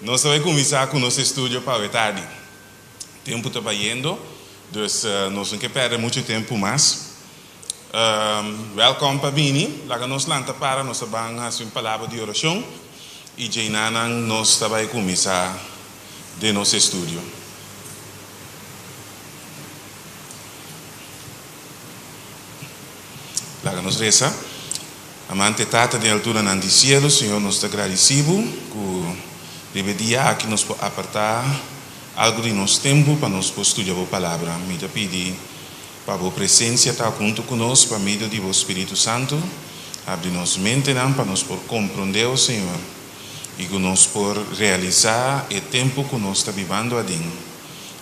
Nos ta bai kuminsá ku nos estudio pa awe tardi. Tempu ta bayendo, dus nos no ke pèrdè muchu tempu mas. Wèlkòm pa bini. Laga nos lanta para, nos ta ban hasi un palabra di orashon i djeinanan nos ta bai kuminsá den nos estudio. Laga nos resa. Amante Tata den alturanan di cielo, Señor nos ta gradeci Bo cu riba e dia aki nos por aparta algo di nos tempo pa nos por studia Bo Palabra. Mi ta pidi pa Bo presencia ta hunto cu nos pa medio di Bo Spiritu Santo. Habri nos mentenan pa nos por comprende, o Señor, y cu nos por realisa e tempo cu nos ta bibando aden,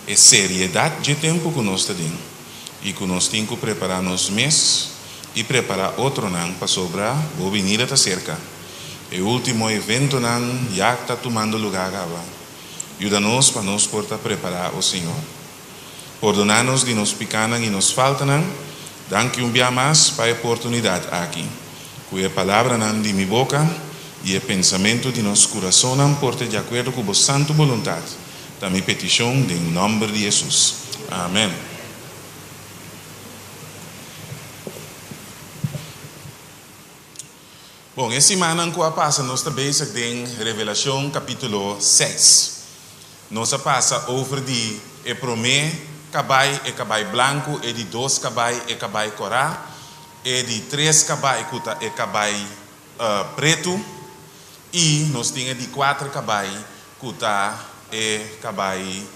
e seriedad dje tempo cu nos ta den. i ku nos tin ku prepará nos mes i prepará otronan pasobra bo binida ta serka. E último eventonan ya ta tumando lugá kaba. Yuda nos pa nos por ta prepará, o Señor. Pordoná nos di nos pikánan i nos faltanan. Danki un bia mas pa e oportunidat aki. Ku e palabranan di mi boka i e pensamentu di nos kurasonnan por ta di akuerdo ku bo santu boluntat. Ta mi petishon den nòmber di Hesus. Amen. Bon, e simannan ku a pasa nos ta bezig den Revelashon kapítulo seis. Nos a pasa over di e promé kabai, e kabai blanku, e di dos kabai, e kabai kòrá, e di tres kabai ku ta e kabai pretu, i nos tin e di kuater kabai ku ta e kabai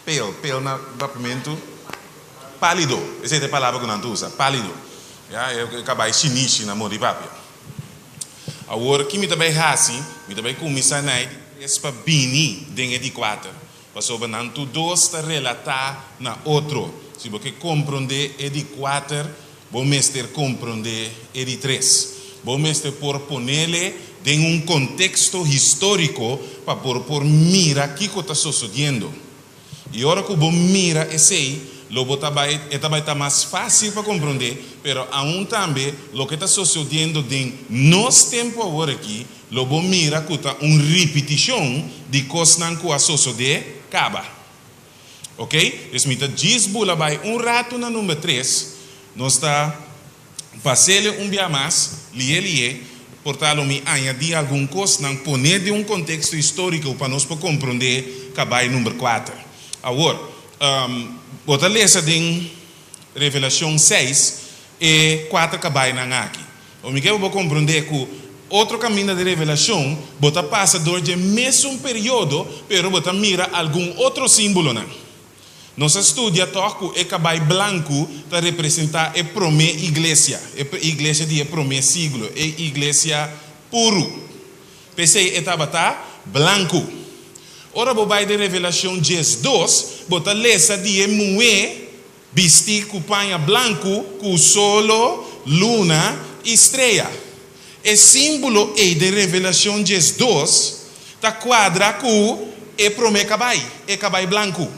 pale, pale na papiamentu, pálido, esei ta e palabra ku nan ta usa, pálido, ya, e kabai shinishi na moda di papia. Awor, ki mi ta bai hasi? Mi ta bai kuminsá na e di tres pa bini den e di kuater, pasobra nan tur dos ta relatá na otro. Si bo ke komprondé e di kuater, Bo mester komprondé e di tres. Bo mester por ponele den un konteksto históriko pa por por mira kiko ta sosodiendo. I ora ku bo mira esei, lo bo ta bai e ta bai ta mas fásil pa komprondé, pero aun tambe loke ta sosodiendo den nos tempu awor aki, lo bo mira ku ta un ripitishon di kosnan ku a sosodé kaba. Ok, dus mi ta djis bula bai un ratu na number tres, nos ta pasele un bia mas, lié lié, por ta lo mi añadí algun kosnan, poné den un konteksto históriko pa nos por komprondé kabai number kuater. Awor, bo ta lesa den Revelashon seis e kuater kabainan aki. Bo mi ke pa bo komprondé ku otro kaminda di revelashon bo ta pasa dor dje mesun periodo, pero bo ta mira algun otro símbolonan. Nos a studia tòg ku e kabai blanku ta representá e promé iglesia, e iglesia di e promé siglo, e iglesia puru. P'esei e tabata blanku. Ora bo bai den Revelashon 12, bo ta lesa di e muhé Bistí ku paña blanku ku solo, luna i strea. E símbolo ei den Revelashon 12 ta kuadra ku e promé kabai, e kabai blanku.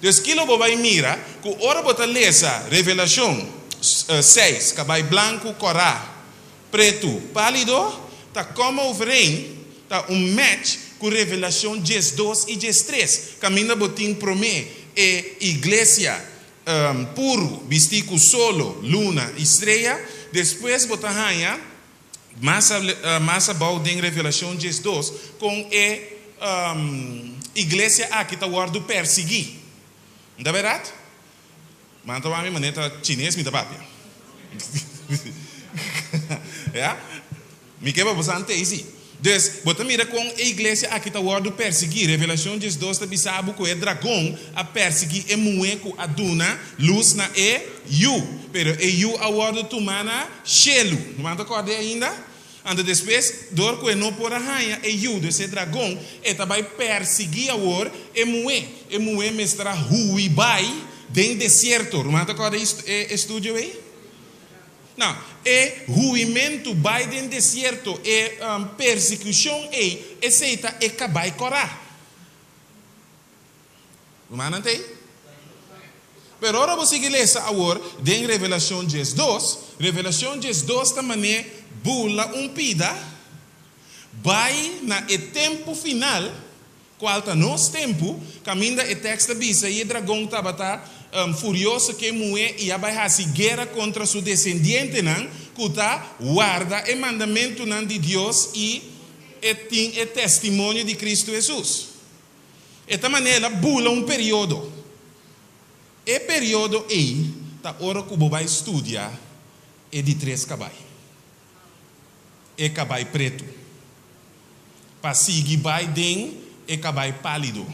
Dus kilo bo bai mira ku ora bo ta lesa Revelashon seis, kabai blanku, kòrá, Pretu pálido ta kòm overeen, ta un match ku Revelashon 12 i 13, kaminda bo tin promé e iglesia puru bistí ku solo, luna i strea, despues bo ta haña mas mas abou den Revelashon 12 kon e iglesia aki ta wòrdu persiguí. No ta bèrdat? Man ta wak mi manera ta chines mi ta papia. Ya. Mi ke pa bo sa ante si. Dus, bo ta mira kon e iglesia aki ta wòrdu persiguí. Revelashon 12 ta bisa bo ku e dragon a persiguí e muhé ku a duna lus na e yu. Pero e yu a wòrdu tumá na shelu. Bo ta kòrda ainda? Anto despues, dor ku e no por a haña e yu di e dragon, e ta bai persiguí awor e muhé. E muhé mester a hui bai den desierto. Ruman ta kòrda e estudio ei? Nou, e huimentu bai den desierto, e persekushon ei, esei ta e kabai kòrá. Rumannan ta ei? Pero ora bo sigui lesa awor den Revelashon 12, Revelashon 12 ta man'é bula un pida. Bai na e tempu final, kual ta nos tempu, kaminda e tèkst ta bisa i e dragon tabata furioso ku e muhé i a bai hasi guera kontra su desendientenan ku ta warda e mandamentunan di Dios i e tin e testimonio di Kristu Hesus. E ta manera el a bula un periodo. E periodo ei ta ora ku bo bai studia e di tres kabai, e kabai pretu, pa sigui bai den e kabai pálido.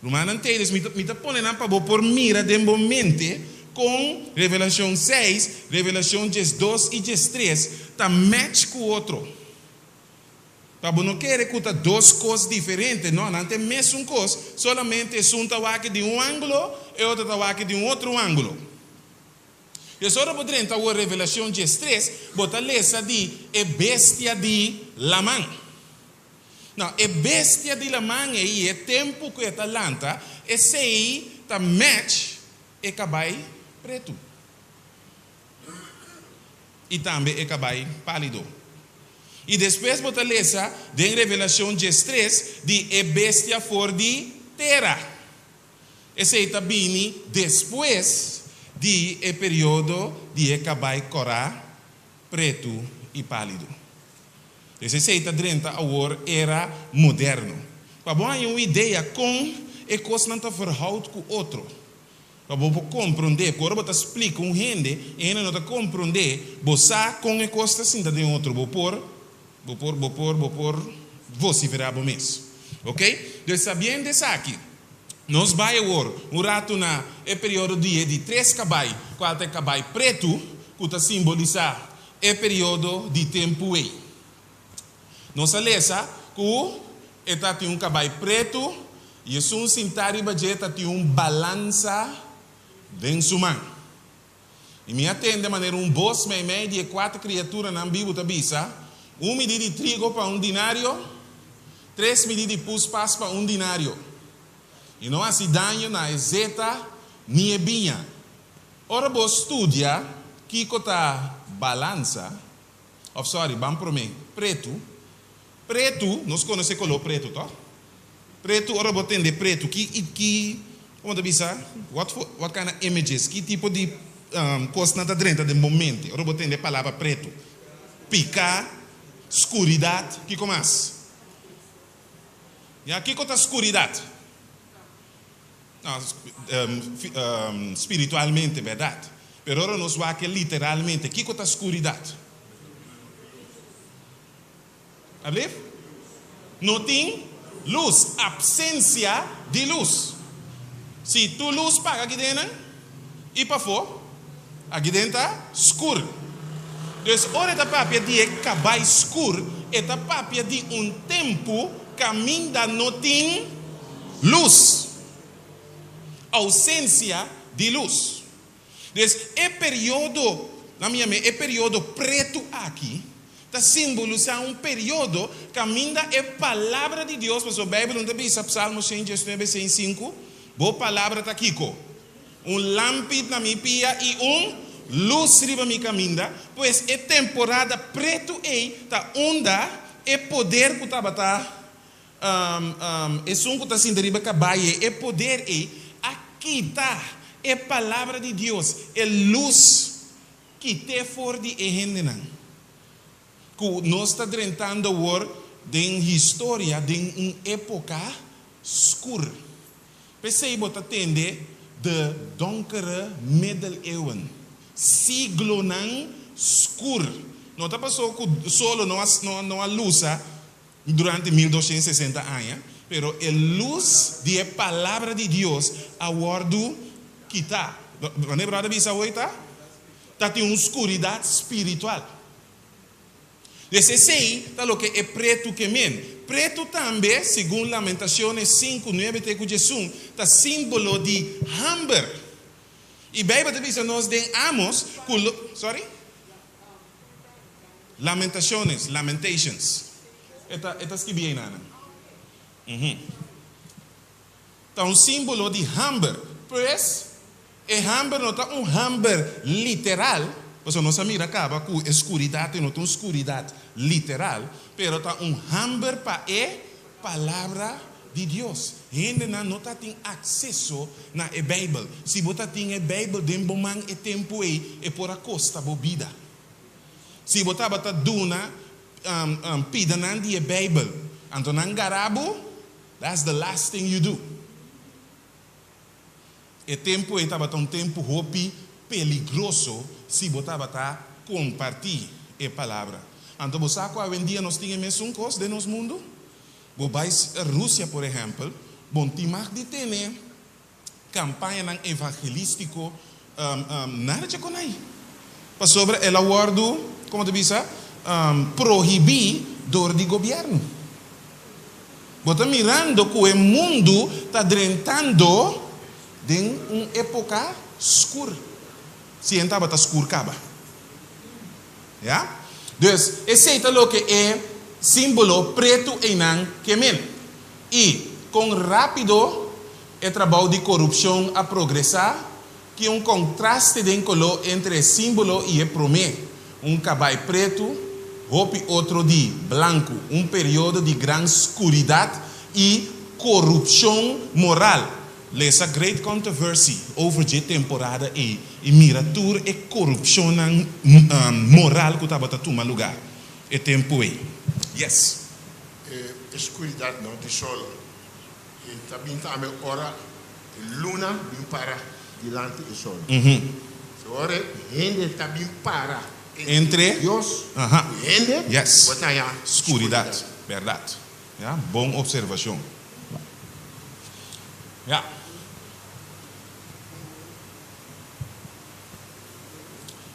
Rumannan Teides, mi ta mi ta pone nan pa bo por mira den bo mente kon Revelashon seis, Revelashon 12 i 13 ta match ku otro. Pa bo no kere ku ta dos kos diferente, no, nan ta e mesun kos, solamente esun ta wak di un ángulo, e otro ta wak di un otro ángulo. Des ora bo drenta awor Revelashon 13, bo ta lesa di e bestia di laman. No, e bestia di laman ei i e tempu ku e ta lanta, esei ta match e kabai pretu i tambe e kabai pálido. I despues bo ta lesa den Revelashon 13 di e bestia for di tera. Esei ta bini despues di e periodo di e kabai kòrá, pretu i pálido. Pues esei ta drenta awor era moderno. Pa bo haña un idea kon e kosnan ta verhoud ku otro. Pa bo por komprondé, ku ora bo ta splika un hende, e hende no ta komprondé, bo sa kon e kos ta sinta den otro, bo por, bo por, bo por, bo por vosiferá bo mes. Oké? Dus sabiendo esaki, nos bai awor un ratu na e periodo di e di tres kabai, kual ta e kabai pretu, ku ta simbolisá e periodo di tempu ei. Nos a lesa ku e ta tin un kabai pretu i esun sintá riba dje ta tin un balansa den su man. I mi a tende manera un bos meimei di e kuater kriaturanan bibu ta bisa, Un midí di trigo pa un dinario, tres midí di puspas pa un dinario. I no hasi daño na e zeta ni e biña. Ora bo studia kiko ta balansa, òf sòri, ban promé, pretu. Pretu, nos konosé koló pretu, tòg? Pretu, ora bo tende pretu, ki, ki, komo ta bisa, what for, what kind of images, ki tipo di kosnan ta drenta den bo mente ora bo tende e palabra pretu? Piká, skuridat, kiko mas? Ya, kiko ta skuridat? Spiritualmente, bèrdat. Pero ora nos wak literalmente, kiko ta skuridat? Alblief? No tin lus, apsensia di lus. Si tur lus paga aki den nan i pafó, aki den ta skur. Dus ora e ta papia di e kabai skur, e ta papia di un tempu kaminda no tin lus. Ousensia di lus. Dus e periodo, nan mi yam'é e periodo pretu aki, ta simbolisá un periodo kaminda e Palabra di Dios, pasobra Beibel no ta bisa, Psalmo 119, 105, Bo palabra ta kiko? Un lampi na mi pia i un lus riba mi kaminda. Pues e temporada pretu ei ta unda e poder ku tabata esun ku ta sinta riba kabai ei, e poder ei a kita e palabra di Dios, e lus, kit'é for di e hendenan. Ku nos ta drentando awor den historia den un époka skur. P'esei bo ta tende de donkere middeleeuwen, siglonan skur. No ta pasó ku solo no a no a lusa durante 1260 aña, pero e lus di e palabra di Dios a wòrdu kitá. Wanneer bròder bisa awor ta? Ta tin un skuridat spiritual. Des esei ta loke e pretu ke men. Pretu tambe, segun Lamentaciones 5, 9 te ku 11, ta símbolo di hamber. I Beibel ta bisa nos den Amos ku lo, sorry? Lamentaciones, Lamentations. E ta, e ta skibí einanan. Uhum. Ta un símbolo di hamber. Pues, e hamber no ta un hamber literal. Pasobra nos a mira kaba ku e skuridat ei no ta un skuridat literal, pero ta un hamber pa e Palabra di Dios. Hendenan no ta tin akseso na e Beibel. Si bo ta tin e Beibel den bo man e tempu ei, e por a kosta bo bida. Si bo tabata duna pidanan di e Beibel, anto nan gara bo, that's the last thing you do. E tempu ei tabata un tempu hopi peligroso si bo tabata kompartí e palabra. Anto bo sa ku awendia nos tin e mesun kos den nos mundu? Bo bai Rusia por ehèmpel, bon tin mag di tene kampañanan evangelístiko nada dje kon ei. Pasobra el a wòrdu, komo ta bisa, prohibí dor di gobièrnu. Bo ta mirando ku e mundu ta drentando den un époka skur. Si e tabata skur kaba. Ya? Dus, esei ta loke e símbolo pretu einan ke men. I kon rápido e trabou di korupshon a progresá, ki un kontraste den koló entre e símbolo i e promé, un kabai pretu, hopi otro di blanku, un periodo di gran skuridat i korupshon moral. Lesa Great Controversy over dje temporada ei i mira tur e korupshonnan moral ku tabata tuma lugá e tempu ei. Yes. E skuridat no di solo. E ta bin tambe ora e luna bin para dilanti e sol. So ora e hende ta bin para entre Dios ku hende, bo ta haña skuridat. Bèrdat. Ya, bon opservashon. Ya.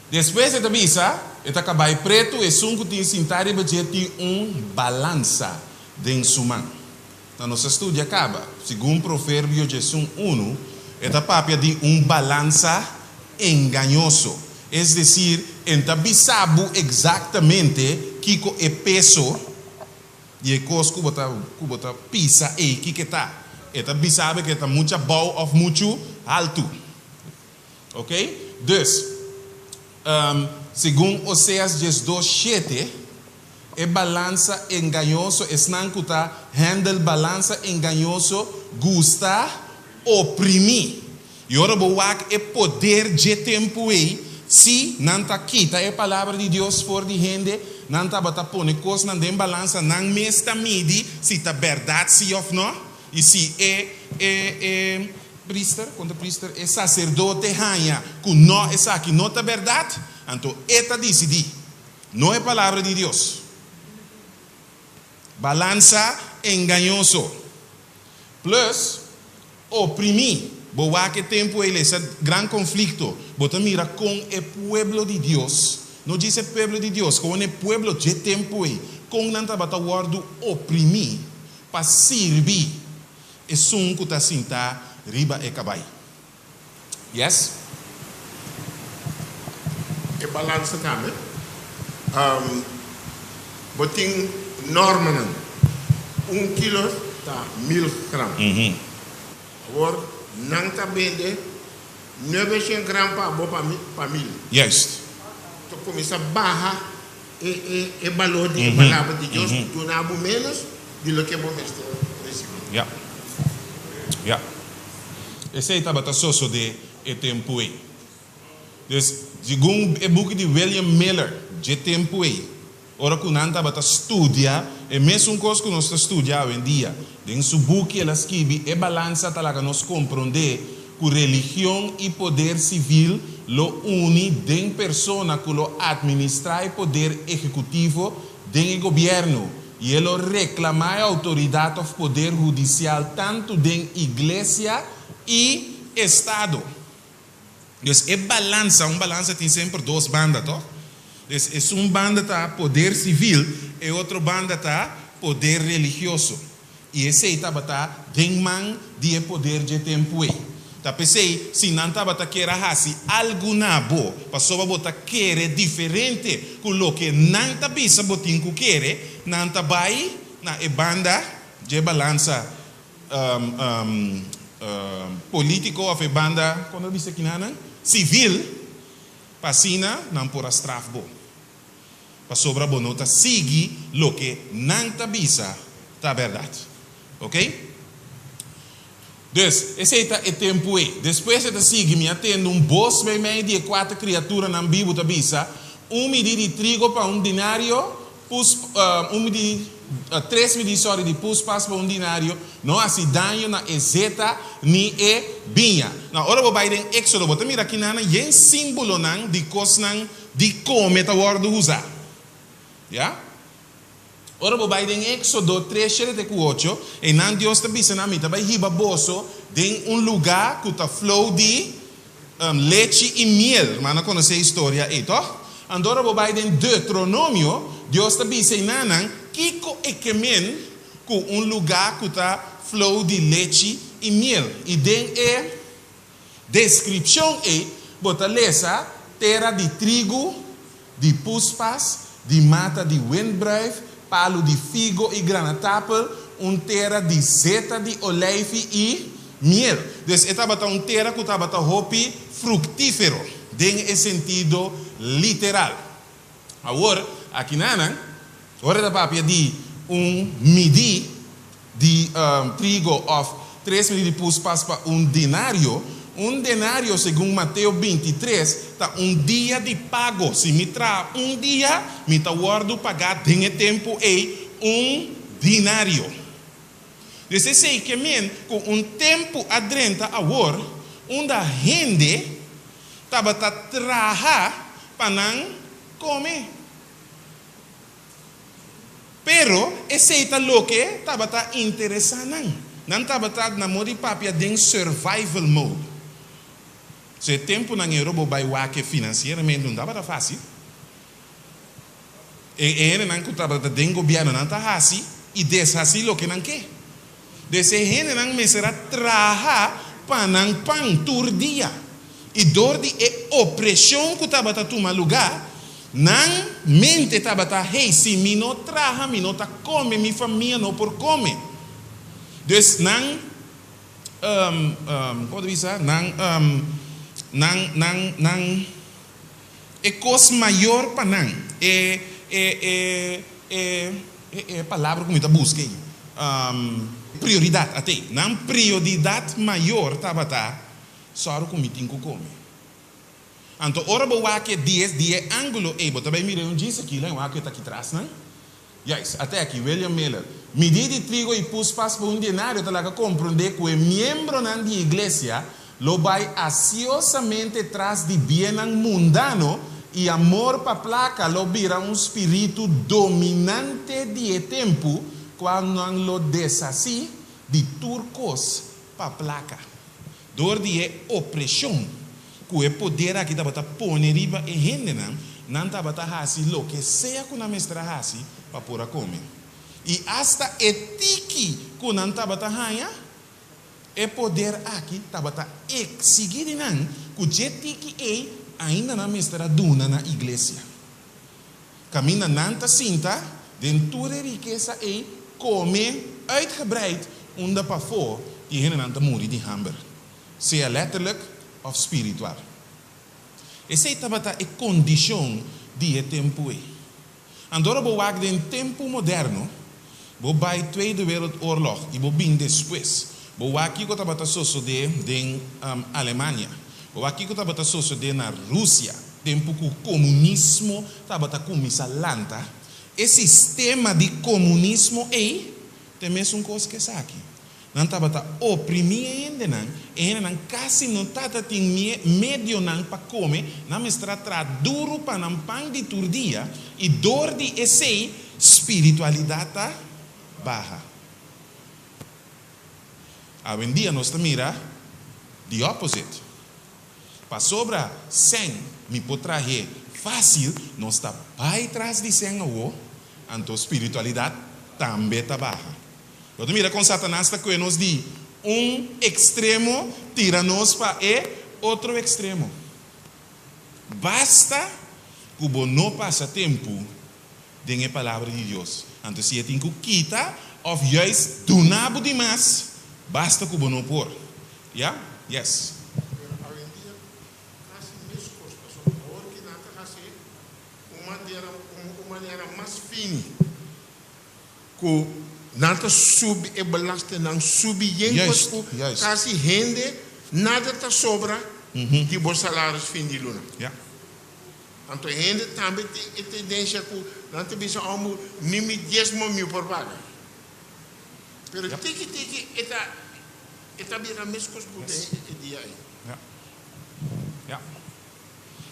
Despues e ta bisa, E ta kabai pretu, esun ku tin sintá riba dje tin un balansa den su man. Na nos a studia kaba, segun Proverbio djesun unu, e ta papia di un balansa engañoso. Es desir, e n'ta bisa bo eksaktamente kiko e peso di e kos ku bo ta ku bo ta pisa ei kiko e ta. E ta bisa bo ke e ta muchu abou òf muchu haltu. Ok? Dus, segun Oseas 12, shete, e balansa engañoso, esnan ku ta handle balansa engañoso gusta oprimí. I ora bo wak e poder dje tempu ei, sí, nan ta kita e Palabra di Dios for di hende, nan tabata pone kosnan den balansa, nan mes ta midi si ta bèrdat sí òf nò, i si e, e, e priester, kon ta priester, e saserdote haña ku nò esaki no ta bèrdat, anto e ta disidí. No e Palabra di Dios. Balansa engañoso. Plus, oprimí. Bo wak e tempu ei lesa Gran Konflikto, bo ta mira kon e pueblo di Dios, no djis e pueblo di Dios, kon e pueblo dje tempu ei, kon nan tabata wòrdu oprimí pa sirbi esun ku ta sintá riba e kabai. Yes. E balansa tambe. Bo tin normanan. Un kilo ta mil gram. Awor nan ta bende nuebeshen gram pa abo pa mil. Juist. Ta kuminsá baha e balor di e palabra di Dios, duna bo ménos di loke bo mester risibí. Ya. Ya. Esei tabata sosodé e tempu ei. Dus, segun e buki di William Miller dje tempu ei, ora ku nan tabata studia e mesun kos ku nos ta studia awendia, den su buki el a skibi, E balansa ta laga nos komprondé ku religion i poder sivil lo uni den persona ku lo atministrá e poder ehekutivo den e gobièrnu i e lo reklamá e outoridat òf poder hudisial tantu den iglesia i estado. Dus e balansa, un balansa tin semper dos banda, tòg? Dus esun banda ta poder sivil, e otro banda ta poder religioso. I esei tabata den man di e poder dje tempu ei. Ta p'esei, si nan tabata kier a hasi algu na bo pasobra bo ta kere diferente ku loke nan ta bisa bo tin ku kere, nan ta bai na e banda dje balansa polítiko òf e banda, kon ta bisa kinanan? Sivil. Pa asina nan por a straf bo. Pasobra bo no ta sigui loke nan ta bisa ta bèrdat. Oké? Dus, esei ta e tempu ei. Despues e ta sigui, Mi a tende un bos meimei di e kuater kriaturanan bibu ta bisa, Un midí di trigo pa un dinario, pus, un midí, tres midí, sòri, di puspas pa un dinario, no hasi daño na e zeta ni e biña. Nou, ora bo bai den Éksodo, bo ta mira kinan yen símbolonan di kosnan di kome ta wòrdu usá. Ya? Ora bo bai den Éksodo tres shete ku ocho, einan Dios ta bisa nan, Mi ta bai hiba boso den un lugá ku ta flow di lechi i miel. Rumannan konosé e historia ei, tòg? Anto ora bo bai den Deuteronomio, Dios ta bisa einanan kiko e ke men ku un lugá ku ta flow di lechi i miel. I den e deskripshon ei bo ta lesa tera di trigu, di puspas, di mata di wendbruif, palu di figo i granatapel, un tera di zeta di oleifi i miel. Dus e tabata un tera ku tabata hopi fruktífero den e sentido literal. Awor, akinanan, ora ta papia di un midí di trigo òf tres midí di puspas pa un denario, un denario segun Mateo 23 ta un dia di pago. Si mi traha un dia, mi ta wòrdu pagá den e tempu ei un dinario. Dus esei ke men ku un tempu a drenta awor unda hende tabata traha pa nan kome. Pero esei ta loke tabata interesá nan. Nan tabata na moda di papia den survival mode. So e tempunan ei ora bo bai wak finansieramente no tabata fásil. E hendenan ku tabata den gobièrnu nan ta hasi i deshasí loke nan ke. Des e hendenan mester a traha pa nan pan tur dia. I dor di e opreshon ku tabata tuma lugá, nan mente tabata, Hey, si mi no traha, mi no ta kome, mi famia no por kome. Dus nan, komo ta bisa, nan, nan, nan, nan, e kos mayor pa nan, e, e, e, e, e, e palabra ku mi ta buska ei, prioridat, atei, nan prioridat mayor tabata sòru ku mi tin ku kome. Anto ora bo wak e dies di e ángulo ei, bo ta bai mira e un djis aki, la e wak e ta aki tras nan. Juist, ate aki, William Miller. Midí di trigo i puspas pa un denario ta laga komprondé ku e miembronan di iglesia lo bai asiosamente tras di biennan mundano i amor pa plaka lo bira un spiritu dominante di e tempu kua nan lo deshasí di tur kos pa plaka. Dor di e opreshon ku e poder aki tabata pone riba e hendenan, nan tabata hasi loke sea ku nan mester a hasi pa por a kome. I asta e tiki ku nan tabata haña, e poder aki tabata eksigí di nan ku dje tiki ei ainda nan mester a duna na iglesia. Kaminda nan ta sinta den tur e rikesa ei kome uitgebreid unda pafó di hendenan ta muri di hamber, sea letterlijk òf spiritual. Esei tabata e kondishon di e tempu ei. Anto ora bo wak den tempu moderno, bo bai Tweede Wereldoorlog i bo bin despues, bo wak kiko tabata sosodé den Alemania, bo wak kiko tabata sosodé na Rusia, Tempu ku komunismo tabata kuminsá lanta, e sistema di komunismo ei ta e mesun kos ku esaki. Nan tabata oprimí e hendenan, e hendenan kasi no tatatin medionan pa kome, nan mester a traha duru pa nan pan di tur dia, i dor di esei spiritualidat ta baha. Awendia nos ta mira the opposite. Pasobra sèn mi por trah'é fásil, nos ta bai tras di sèn awó, anto spiritualidat tambe ta baha. Bo ta mira kon Satanas ta kue nos di un ekstremo tira nos pa e otro ekstremo. Basta ku bo no pasa tempu den e Palabra di Dios. Anto si e tin ku kita òf juist duna bo di mas, basta ku bo no por. Ya? Yes. Pero awendia kasi meskos, pasobra awor ke. Ku nan ta subi e belastingnan subi yen kos ku kasi hende nada ta sobra di bo salaris fin di luna. Anto hende tambe tin e tendensia ku nan ta bisa omo ni mi diesmo mi por paga. Pero tiki tiki e ta e ta bira meskos ku den e dia ei.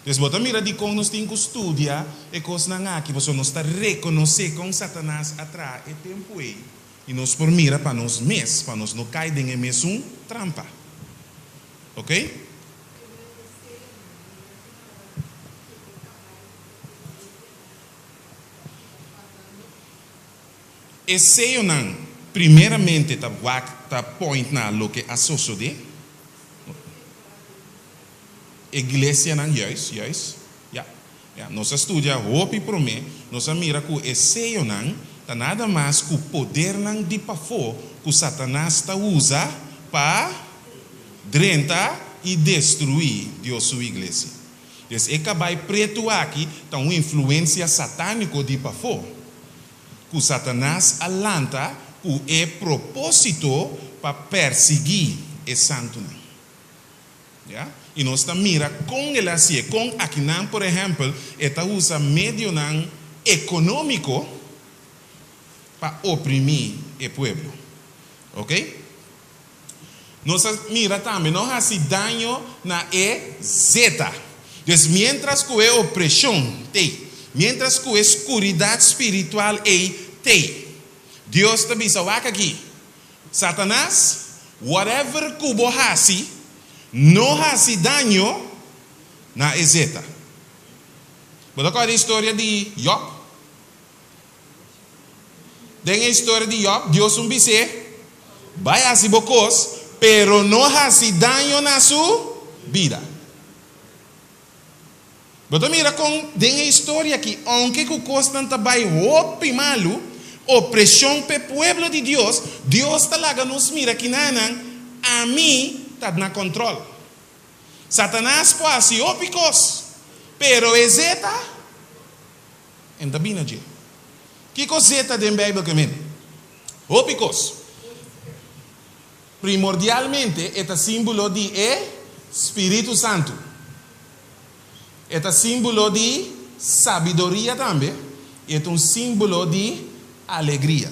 Pues bo ta mira dikon nos tin ku studia e kosnan aki, pasobra nos ta rekonosé kon Satanas a traha e tempu ei, i nos por mira pa nos mes, pa nos no kai den e mesun trampa. Oke? E seyonan primeramente ta wak ta point na loke a sosodé. E iglesianan, juist, juist, ja, ja. Nos a studia hopi promé, nos a mira ku e seyonan ta nada mas ku podernan di pafó ku Satanas ta usa pa drenta i destruí Dios su iglesia. Des e kabai pretu aki ta un influensia satániko di pafó, ku Satanas a lanta ku e propósito pa persiguí e santunan. Ya? I nos ta mira kon el a hasié, kon akinan, por ehèmpel, e ta usa medionan ekonómiko pa oprimí e pueblo. Oke? Nos a mira tambe, no hasi daño na e zeta. Dus miéntras ku e opreshon t'ei, miéntras ku e skuridat spiritual ei t'ei, Dios ta bisa, Wak aki, Satanas, whatever ku bo hasi, no hasi daño na e zeta. Bo ta kòrda e historia di Yòb? Den e historia di Yòb, Dios un bis'é, Bai hasi bo kos, pero no hasi daño na su bida. Bo ta mira kon den e historia aki, ounke ku kosnan ta bai hopi malu, opreshon p'e pueblo di Dios, Dios ta laga nos mira kinanan, Ami ta na kòntròl. Satanas por hasi hopi kos, pero e zeta en ta bini dje. Kiko zeta den Beibel ke men? Hopi kos. Primordialmente e ta símbolo di e Spiritu Santu. E ta símbolo di sabiduria tambe i e ta un símbolo di alegria.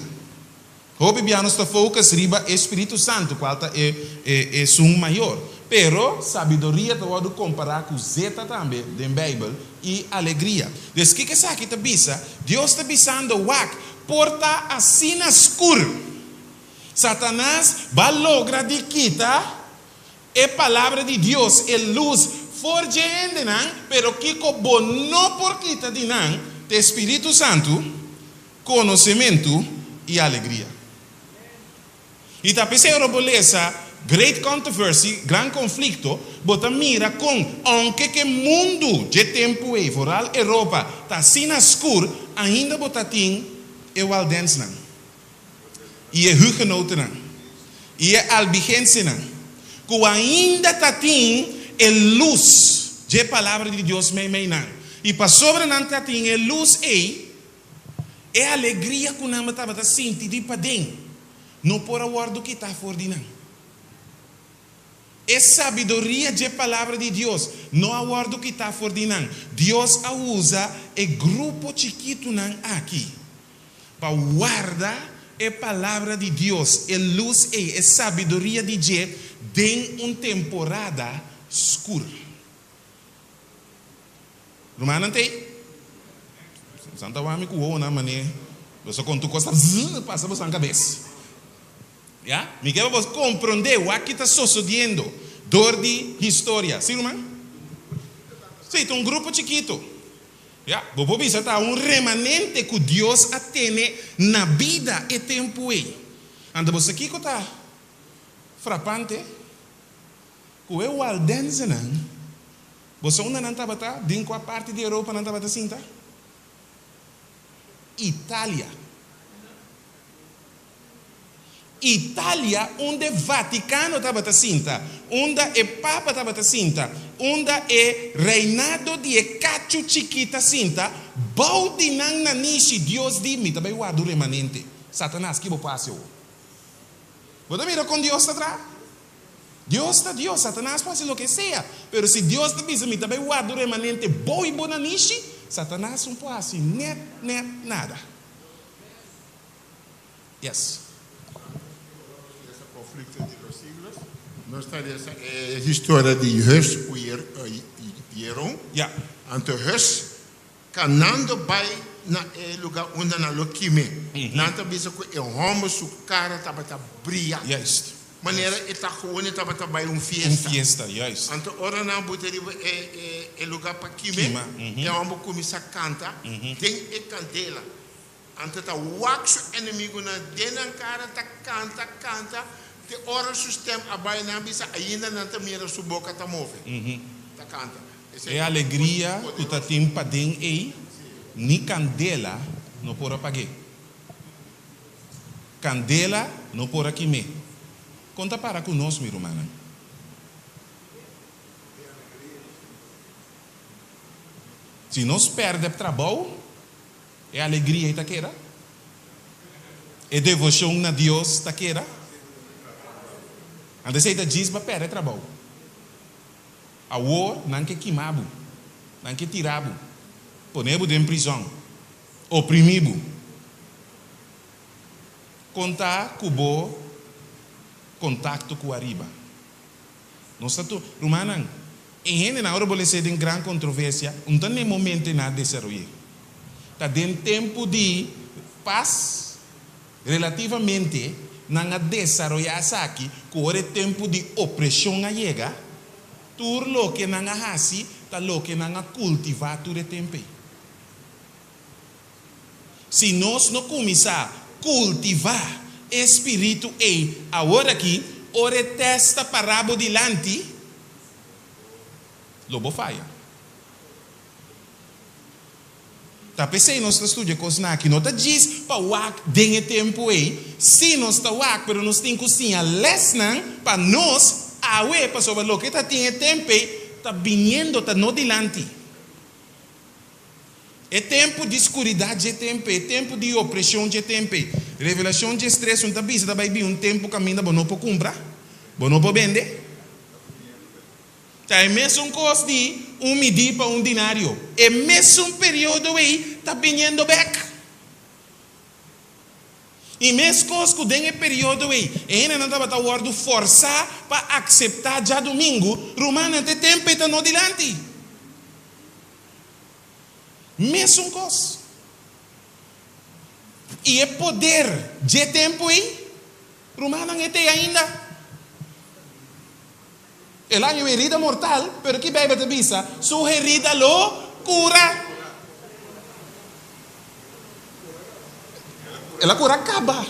Hopi bia nos ta focus riba e Spiritu Santu, cual ta e esun mayor. Pero sabiduria ta wordo compara cu zeta tambe den Bijbel i alegria. Dus kiko esaki ta bisa? Dios ta bisando, Wak, por ta asina scur. Satanas ba logra di kita e Palabra di Dios, e lus, for dje hendenan, pero kiko bo no por kita di nan ta e Spiritu Santu, konosementu i alegria. I ta p'esei ora bo lesa Great Controversy, Gran Konflikto, bo ta mira kon, ounke ku e mundu dje tempu ei, foral Europa, ta asina skur, ainda bo ta tin e Waldensnan. I e hugenotennan, i e albigensenan, ku ainda ta tin e lus dje palabra di Dios meimei nan. I pasobra nan ta tin e lus ei, e alegria ku nan tabata sinti di paden no por a wòrdu kitá for di nan. E sabiduria dje Palabra di Dios no a wòrdu kitá for di nan. Dios a usa e grupo chikitunan aki pa warda e Palabra di Dios, e lus ei, e sabiduria di dje, den un temporada skur. Rumannan ta ei? Bosan ta wak mi ku wowonan manera boso kon tur kos ta zzz pasa bosan kabes. Ya? Mi ke pa boso komprondé wak ki ta sosodiendo dor di historia. Si, ruman? Si, ta un grupo chikitu. Ya, bo por bisa ta un remanente ku Dios a tene na bida e tempu ei. Anto bo sa kiko ta frapante? Ku e waldensenan, bo sa unda nan tabata? Den kua parti di Europa nan tabata sinta? Italia. Italia unda e Vaticano tabata sinta, unda e Papa tabata sinta, unda e reinado di e cachu chikí ta sinta, bou di nan nanishi Dios di, mi ta bai warda un remanente. Satanas, ki bo por hasi awor? Bo ta mira kon Dios ta traha? Dios ta Dios, Satanas por hasi loke sea. Pero si Dios ta bisa mi ta bai warda un remanente bo i bo nanishi, Satanas no por hasi nèt nèt nada. Yes. Esa conflicto di los siglos. Nos ta lesa e historia di Hus ku Jeroen. Ya. Anto Hus kanando bai na e luga unda nan lo kime. Nan ta bisa ku e hòmber su kara tabata bria. Juist. Manera e ta gewoon e tabata bai un Un fiesta. fiesta, juist. Anto ora nan buta riba e e luga pa kime, Kima, e hòmber kuminsá kanta den e kandela. Anto ta wak su enemigunan den nan kara ta kanta kanta te ora su stem a bai nan bisa ainda nan ta mira su boka ta move ta kanta. Esei E ta un kos alegria ku ta poderoso. tin paden ei ni kandela no por a pag'é. Kandela no por a kim'é. Kon ta para ku nos, mi rumannan? Si nos pèrdè trabou, E alegria ei ta keda? E devoshon na Dios ta keda? Anto esei ta djis pa pèrdè trabou. Awor nan ke kima bo, nan ke tira bo, pone bo den prizòn, oprimí bo. Konta ku bo kontakto ku ariba. Nos ta tur, rumannan, e hendenan ora bo les'é den gran kontroversia, un ta n'e momento e nan a desaroy'é. Ta den tempu di pas, relativamente, nan a desaroyá esaki ku ora e tempu di opreshon a yega, tur loke nan a hasi ta loke nan a kultivá tur e tempu ei. Si nos no kuminsá kultivá e spiritu ei aworakí, ora e tèst ta pará bo dilanti, lo bo faya. Ta p'esei nos ta studia kosnan aki. No ta djis pa wak den e tempu ei. Sí, nos ta wak, pero nos tin ku siña lèsnan pa nos awe, pasobra loke ta tin e tempu ei ta biniendo, ta no dilanti. E tempu di skuridat dje tempu ei, e tempu di opreshon dje tempu ei. Revelashon 13 un ta bisa ta bai bin un tempu kaminda bo no por kumpra, bo no por bende. Ta e mesun kos di un midí pa un dinario. E mesun periodo ei ta biniendo bèk. I meskos ku den e periodo ei e hendenan tabata wòrdu fòrsá pa akseptá djadumingu, rumannan, te tempu ei ta no dilanti. Mesun kos. I e poder dje tempu ei, rumannan, e t'ei ainda. El a haña un herida mortal, pero ki Beibel ta bisa? Su herida lo kura. El a kura kaba.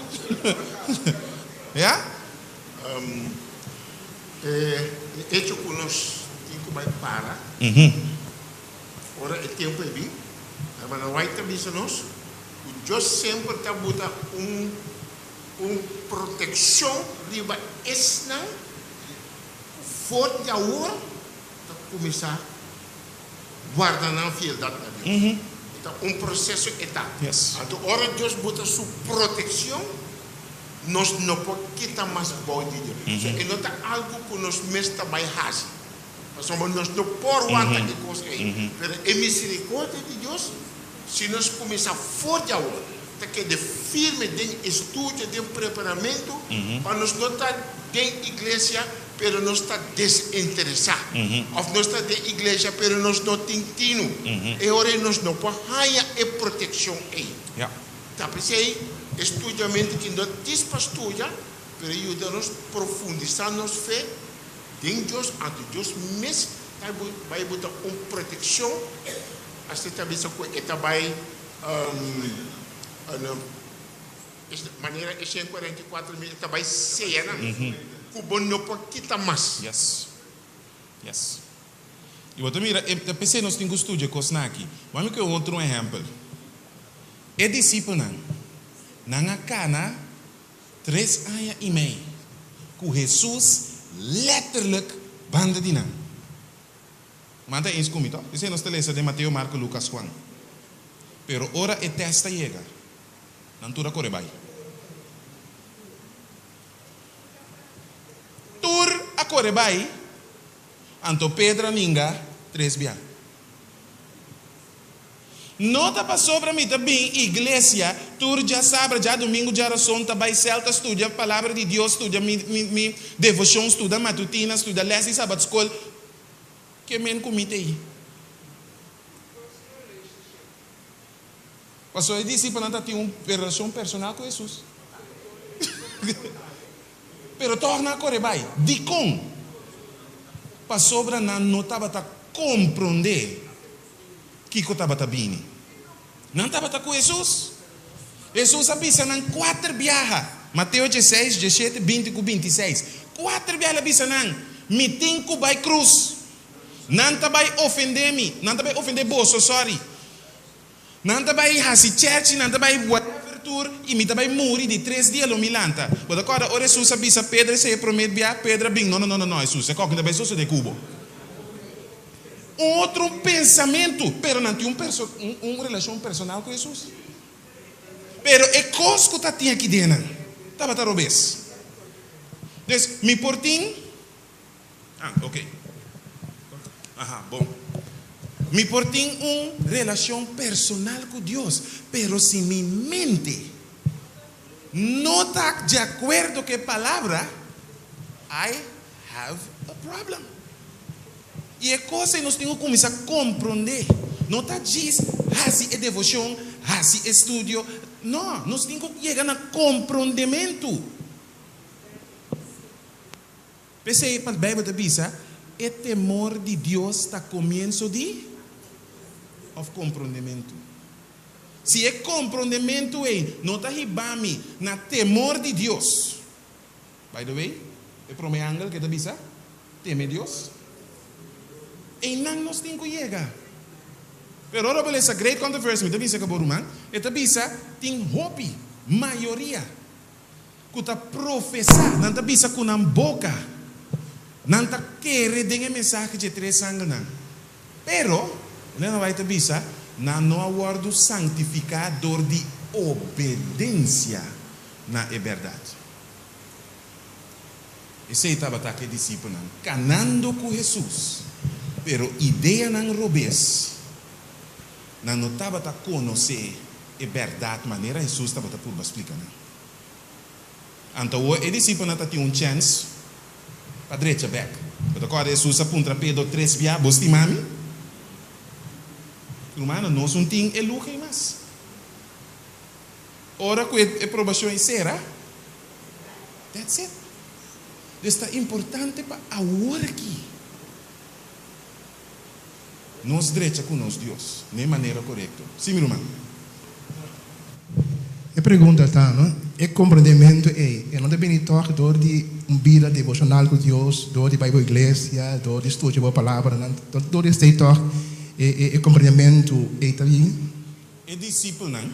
Ya? E echo ku nos tin ku bai para ora e tempu ei bin, Hermana White ta bisa nos ku Dios semper ta buta un un protekshon riba esnan ku for di awor ta kuminsá guarda nan fieldat na Dios. E ta un proseso e ta. Anto ora Dios buta su protekshon, nos no por kita mas bou di Dios. So e no ta algu ku nos mes ta bai hasi, pasobra nos no por wanta e kos ei. Pero e miserikordia di Dios, si nos kuminsá for di awor, ta keda firme den estudio, den preparamentu, pa nos no ta den iglesia pero nos ta desinteresá, òf nos ta den iglesia pero nos no tin tinu. E ora ei nos no por haña e protekshon ei. Ta p'esei e studiamentu ki no dis pa studia, pero e yuda nos profundisá nos fe den Dios, anto Dios mes ta bai buta un protekshon, asina ta bisa ku e ta bai manera e 144,000 e ta bai seya nan ku bo no por kita mas. Yes. Yes. I bo ta mira, ta p'esei nos tin ku studia e kosnan aki. Wak mi ku e otro ehèmpel. E disipelnan, nan a kana tres aña i mei ku Hesus lèterlik banda di nan. Manda eens ku mi tò? Esei nos ta lesa den Mateo, Marko, Lukas, Juan. Pero ora e tèst a yega, nan tur a kore bai. a kore bai, anto Pedro a ninga tres bia. No ta pasobra mi ta bin iglesia tur djasabra, djadumingu, djarason, ta bai sèl ta studia palabra di Dios, studia mi mi mi devoshon, studa matutina, studia lès di sabat skol, ke men ku mi ta ei. Pasobra e disipelnan ta tin un relashon personal ku Hesus. Pero tòg nan a kore bai. Dikon? Pasobra nan no tabata komprondé kiko tabata bini. Nan tabata ku Hesus. Hesus a bisa nan kuater biaha, Mateo dieseis, diesshete, binti ku bintiseis. Kuater biaha el a bisa nan, Mi tin ku bai krus. Nan ta bai ofendé mi. Nan ta bai ofendé boso, sòri. Nan ta bai hasi chèrchi, nan ta bai whatever tur, i mi ta bai muri, di tres dia lo mi lanta. Bo ta kòrda ora Hesus a bisa Pedro esei e promé bia? Pedro a bin, No, no, no, no, no, Hesus, e kòke ta bai sosodé ku bo. Un otro pensamentu, pero nan tin un perso, un, un relashon personal ku Hesus. Pero e kos ku ta tin aki den nan tabata robes. Dus, mi por tin. Ah, ok. Aha, bon. Mi por tin un relashon personal ku Dios, pero si mi mente no ta di akuerdo ku e Palabra, I have a problem. I e kos ei nos tin ku kuminsá komprondé. No ta djis hasi e devoshon, hasi e studio. No, nos tin ku yega na komprondementu. P'esei pa Bijbel ta bisa, E temor di Dios ta komienso di òf komprondementu. Si e komprondementu ei no ta hiba mi na temor di Dios, by the way, e promé angel ke ta bisa, Teme Dios, einan nos tin ku yega. Pero ora bo lesa Great Controversy, mi ta bisa ku bo ruman, e ta bisa tin hopi, mayoria, ku ta profesá, nan ta bisa ku nan boka, nan ta kere den e mensahe dje tres angelnan. Pero, Elena White ta bisa, nan no a wòrdu sanktifiká dor di obedensia na e bèrdat. Esei tabata ku e disipelnan kanando ku Hesus, pero ideanan robes, nan no tabata konosé e bèrdat manera Hesus tabata purba splika nan. Anto awor e disipelnan ta tin un chèns pa drecha bèk. Bo ta kòrda Hesus a puntra Pedro tres bia, Bo stima mi? Rumannan, nos un tin e luha ei mas. Ora ku e probashon ei sera, that's it. Dus ta importante pa awor aki nos drecha ku nos Dios na e manera korekto. Sí, mi ruman? E pregunta ta, no? E komprendementu ei, e no ta bini tòg dor di un bida devoshonal ku Dios, dor di bai bo iglesia, dor di studia bo palabranan, dor di esei tòg e komprendementu ei ta bini? E disipelnan,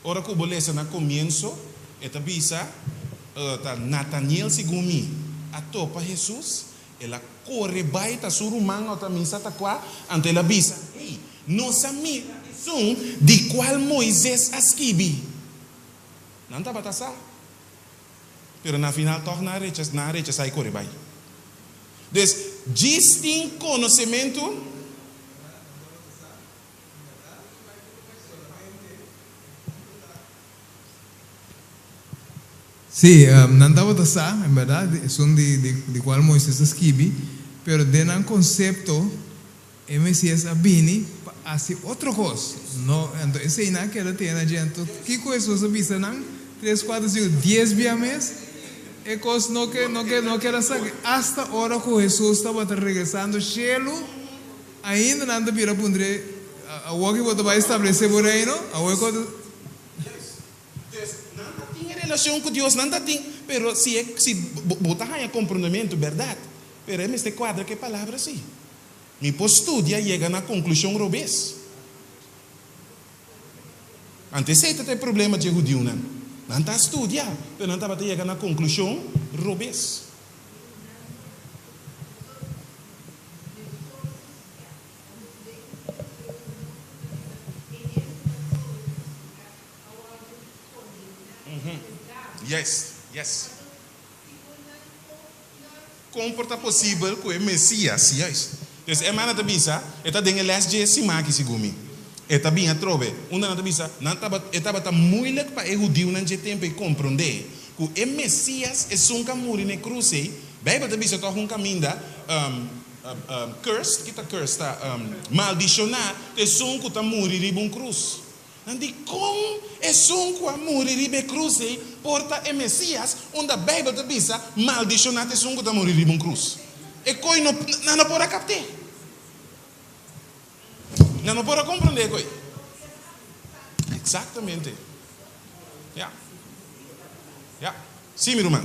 ora ku bo lesa na komienso, e ta bisa, Ta Nataniel segun mi a topa Hesus, El a kore bai ta su ruman o ta misa ta kua, anto el a bisa, Hey, nos a mira esun di kual Moises a skibi. Nan tabata sa, pero na final tòg nan a rechas, nan a rechasá i kore bai. Dus, djis tin konosementu. Sí, nan tabata sa, en berdad, esun di, di, di cual Moises a skibi, pero den nan concepto e Mesias a bini pa haci otro cos. No, anto esey nan a keda tene allí. Anto, kico Hesus a bisa nan? Tres, cuatro, cinco, dies bia mes, e cos no ke, no ke, no keda sa. Hasta ora cu Hesus tabata regresando cielo, ainda nan ta bira puntr'é, Awor ki bo ta bay establece bo reino? Awor cu. Dus, nan ta tin e relacion cu Dios, nan ta tin, pero si e, si bo ta haña comprondementu, berdad, pero e mester cuadra cu e palabra si. Mi por studia yega na conclusion robes. Anto esey ta ta e problema dje hudiunan. Nan ta studia, pero nan tabata yega na conclusion robes. Yes, yes. Kon por ta posibel ku e Mesias, juist. Dus e mannan ta bisa, e ta den e les dje siman aki segun mi. E ta bin atrobe. Unda nan ta bisa, nan tabat, e tabata moeilijk pa e hudiunan dje tempu ei komprondé ku e Mesias, esun ku a muri na e krus ei, Beibel ta bisa tòg un kaminda, cursed, ki ta cursed? Ta maldishoná ta esun ku ta muri riba un krus. Nan di, Kon esun ku a muri riba e krus ei por ta e Mesias, unda Beibel ta bisa, Maldishoná ta esun ku ta muri riba un krus? E koi no, nan no por a kapt'é. Nan no por a komprondé e koi. Eksaktamente. Ya. Ya. Sí, mi ruman.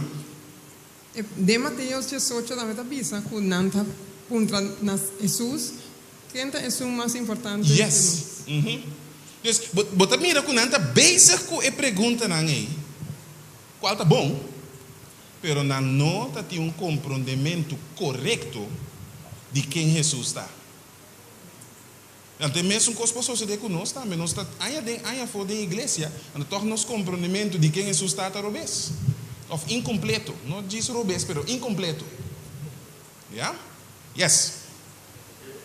Den Mateo diesocho tambe ta bisa ku nan ta puntra na Hesus, Ken ta esun mas importante entre nos? Yes. Dus, bo ta mira ku nan ta bezig ku e preguntanan ei, kual ta bon, pero nan no ta tin un komprondementu korekto di ken Hesus ta. Anto e mesun kos por sosodé ku nos tambe. Nos ta aña den aña afó den iglesia, anto tòg nos komprondementu di ken Hesus ta ta robes, òf inkompleto. No djis robes, pero inkompleto. Ya? Yes.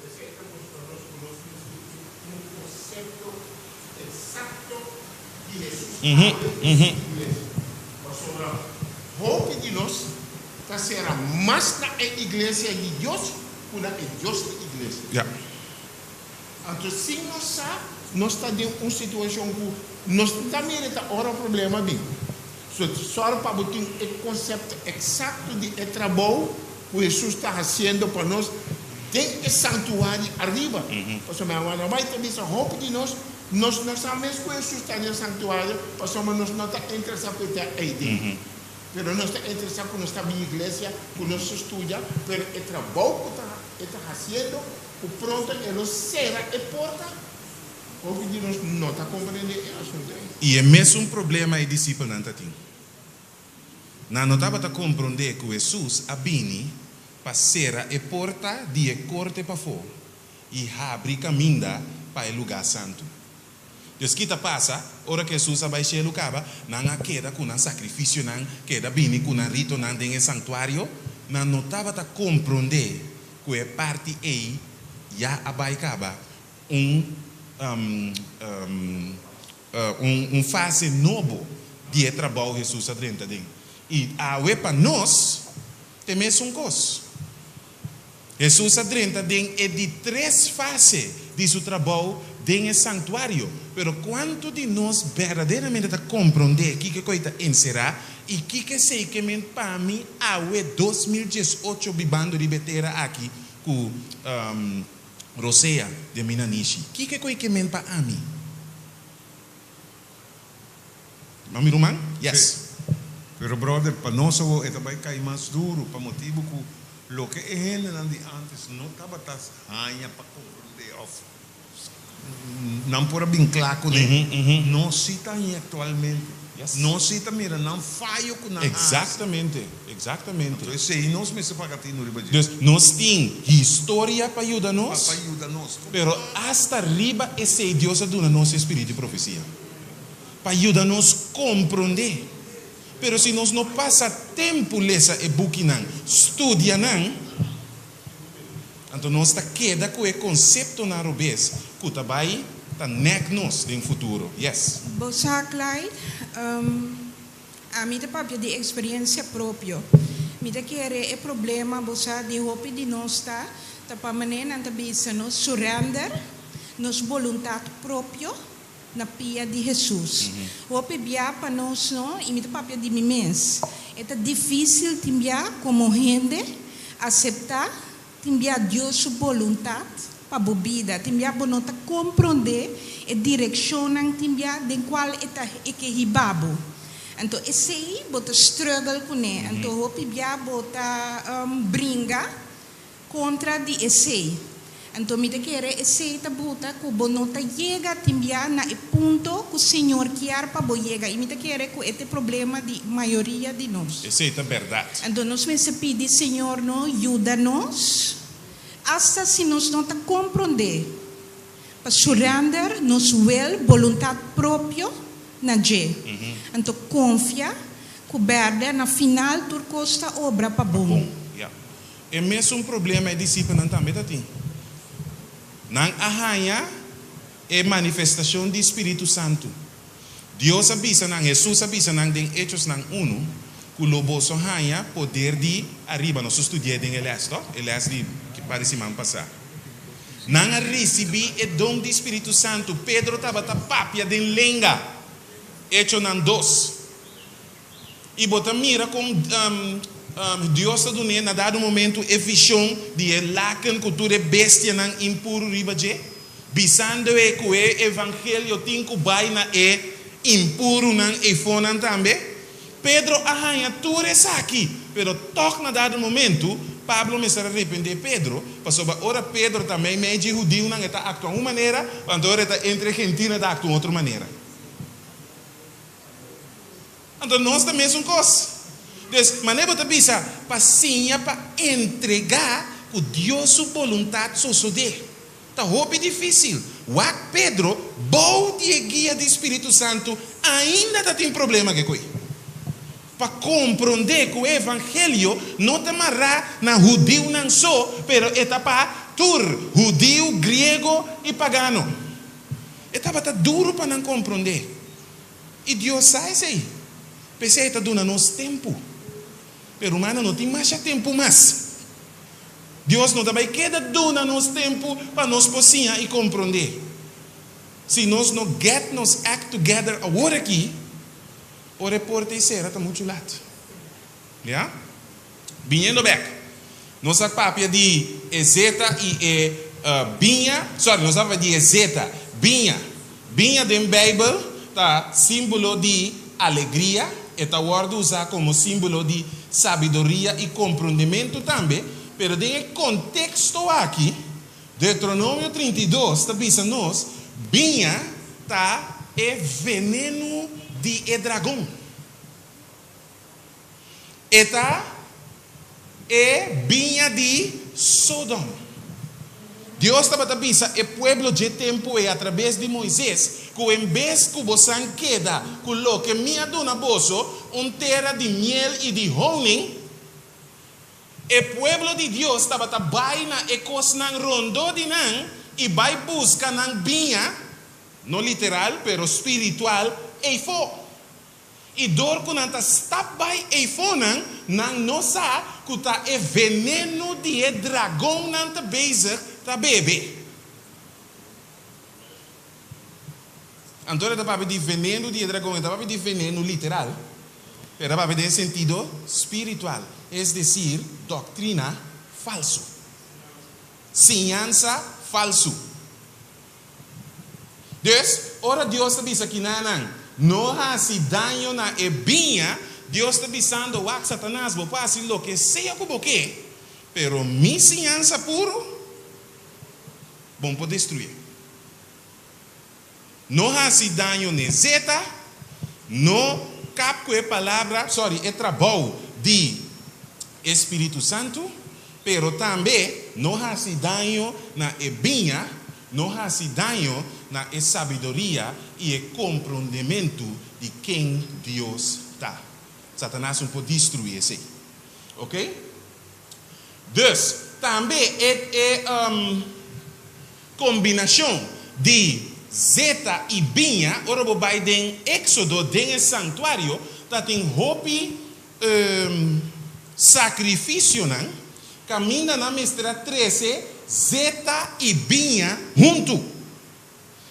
Esei ta mustra nos ku nos mester tin un konsepto eksakto di Hesus awe i su iglesia. Pasobra hopi di nos ta sera mas na e iglesia di Dios ku na e Dios di iglesia. Ya. Anto sin nos sa, nos ta den un situashon ku nos no ta mira ta ora problema bin. So, sòru pa bo tin e konsepto eksakto di e trabou ku Hesus ta hasiendo pa nos den e santuario ariba. Pasobra mi a bai ta bisa hopi di nos, nos no sa mes ku Hesus ta den e santuario pasobra nos no ta interesá ku e ta eiden. Pero nos ta interesá ku nos ta bin iglesia, ku nos ta studia, pero e trabou ku ta e ta hasiendo, ku pronto e lo sera e porta, hopi di nos no ta komprendé e asuntu ei. I e mesun problema e disipelnan ta tin. Nan no tabata komprondé ku Hesus a bini pa sera e porta di e korte pafó i habri kaminda pa e lugá santu. Pues ki ta pasa? Ora ku Hesus a bai shelu kaba, nan a keda ku nan sakrifisionan, keda bini ku nan ritonan den e sanktuario. Nan no tabata komprondé ku e parti ei ya a bai kaba un un fase nobo di e trabou Hesus a drenta den. I awe pa nos ta e mesun kos. Hesus a drenta den e di tres fase di su trabou den e sanktuario. Pero kuantu di nos berdaderamente ta komprondé kiko ku ei ta enserá i kiko esei ke men pa mi awe 2018 bibando riba e tera aki ku rosea den mi nanishi? Kiko ku ei ke men pa ami? Ma mi ruman? Yes. Sí. Pero brother, pa nos awor e ta bai kai mas duru pa motibu ku loke e hendenan di antes no tabata haña pa komprondé òf nan por a bin kla kuné, nos sí ta haña aktualmente. Yes. Nos sí ta mira nan fayo ku nan a hasi. Exactamente, exactamente. Anto esei nos mester paga tinu riba dje. Dus nos tin historia pa yuda nos. Pa yuda nos. Pero asta riba esei Dios a duna nos e spiritu di profesia. Pa yuda nos komprondé. Pero si nos no pasa tempu lesa e bukinan, studia nan, anto nos ta keda ku e konseptonan robes ku ta bai ta nèk nos den futuro. Yes. Bo sa, Clyde, ami ta papia di eksperiencia propio. Mi ta kere e problema, bo sa, di hopi di nos ta, ta pa manera nan ta bisa nos surrender nos boluntat propio na pia di Hesus. Hopi bia pa nos no, i mi ta papia di mi mes, e ta difísil tin bia komo hende aseptá tin bia Dios su boluntat pa bo bida. Tin bia bo no ta komprondé e direkshonnan tin bia den kual e ta e ke hiba bo. Anto esei bo ta struggle kuné. Anto hopi bia bo ta bringa Kontra di esei. Anto mi ta kere esei ta buta ku bo no ta yega tin bia na e punto ku Señor kier pa bo yega i mi ta kere ku e ta e problema di mayoria di nos. Esei ta bèrdat. Anto nos mester pidi Señor no yuda nos asta si nos no ta komprondé pa surrender nos wil, boluntat propio, na dje. Anto konfia ku bèrdè na final tur kos ta obra pa bon. Pa bon, ya. E mesun problema e disipelnan tambe ta tin. Nan a haña e manifestashon di Spiritu Santu. Dios a bisa nan, Hesus a bisa nan den Hechosnan unu, ku lo boso haña poder di ariba. Nos a studi'é den e lès, tòg? E lès di par di siman pasá. Nan a risibí e don di Spiritu Santu. Pedro tabata papia den lenga. Echonan dos. I bo ta mira kon Dios ta dun'é na dado momentu e vishon di e laken ku tur e bestianan impuru riba dje, bisando e ku e evangelio tin ku bai na e impurunan eifonan tambe. Pedro a haña tur esaki, pero tòg na dado momentu Pablo mester a rependé Pedro, pasobra ora Pedro ta meimei dje hudiunan e ta aktua un manera, anto ora e ta entre e gentilnan e ta aktua un otro manera. Anto nos ta mesun kos. Dus, manera bo ta bisa, pa siña pa entregá ku Dios su boluntat sosodé, ta hopi difísil. Wak Pedro, bou di e guia di spiritu santu, ainda ta tin problema ke koi. Pa komprondé ku e evangelio no ta mará na hudiunan so, pero e ta pa tur, hudiu, griego i pagano. E tabata duru pa nan komprondé. I Dios sa esei. P'esei e ta duna nos tempu. Pero rumannan, no tin masha tempu mas. Dios no ta bai keda duna nos tempu pa nos por siña i komprondé. Si nos no get nos act together awor aki, ora e porta i sera ta muchu lat. Ya? Biniendo bek, nos a papia di e zeta i e biña, sorry, nos a papia di e zeta, biña. Biña den Bijbel ta símbolo di alegria, e ta wòrdu usá komo símbolo di sabiduria i komprondementu tambe, pero den e konteksto aki, Deuteronomio 32 ta bisa nos, biña ta e venenu di e dragon. E ta e biña di Sodom. Dios tabata bisa e pueblo dje tempu ei atrabes di Moises ku en bes ku bosan keda ku loke mi a duna boso, un tera di miel i di honing, e pueblo di Dios tabata bai na e kosnan rondó di nan i bai buska nan biña, no literal, pero spiritual, eifó. I dor ku nan ta stap bai eifonan, nan no sa ku ta e venenu di e dragon nan ta bezig ta bebe. Anto e ta papia di venenu di e dragon, e ta papia di venenu literal, pero e ta papia den sentido spiritual, es desir, doktrina falsu, siñansa falsu. Dus, ora Dios ta bisa kinanan, No hasi daño na e biña, Dios ta bisando, Wak, Satanas, bo por hasi loke sea ku bo ke, pero mi siñansa puru, bo no por destruié. No hasi daño n'e zeta, no kap ku e palabra, sorry, e trabou di e Spiritu Santu, pero tambe no hasi daño na e biña, no hasi daño na e sabiduria i e komprondementu di ken Dios ta. Satanas no por destruí esei. Ok? Dus, tambe e e kombinashon di zeta i biña, ora bo bai den Éksodo, den e santuario, ta tin hopi Sacrificionan, caminda nan mester a trece zeta y biña huntu.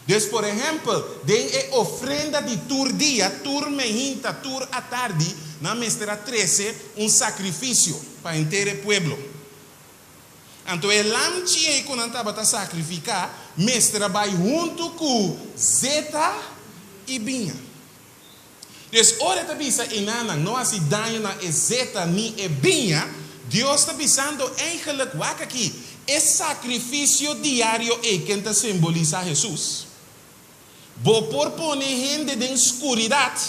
Dus por ehempel, den e ofrenda di tur dia, tur mehinta, tur atardi, nan mester a trece un sacrificio pa henter e pueblo. Anto e lamchi ei cu nan tabata sacrifica mester a bay huntu cu zeta y biña. Dus ora e ta bisa enanan no hasi daño na e zeta ni e biña, Dios ta bisando eigenlijk, wak aki, e sakrifisio diario ei ken ta simbolisá Hesus. Bo por pone hende den skuridat,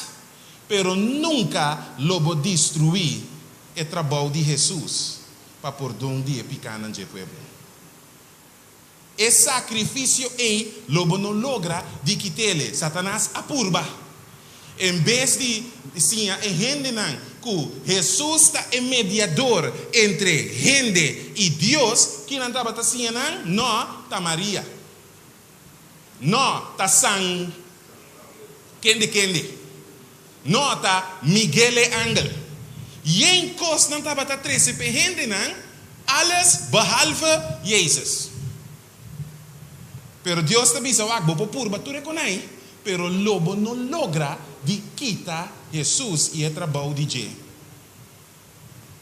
pero nunka lo bo destruí e trabou di Hesus pa pordon di e pikánan dje pueblo. E sakrifisio ei lo bo no logra di kit'ele. Satanas a purba. En bes di siña e hendenan ku Hesus ta e mediador entre hende i Dios, ki nan tabata siña nan? No, ta Maria. No, ta San kende kende. No, ta Miguel e angel. Yen kos nan tabata trese p'e hendenan, alles behalve Jezus. Pero Dios ta bisa, Wak, bo por purba tur e konai, pero lo bo no logra di kita Hesus i e trabou di dje,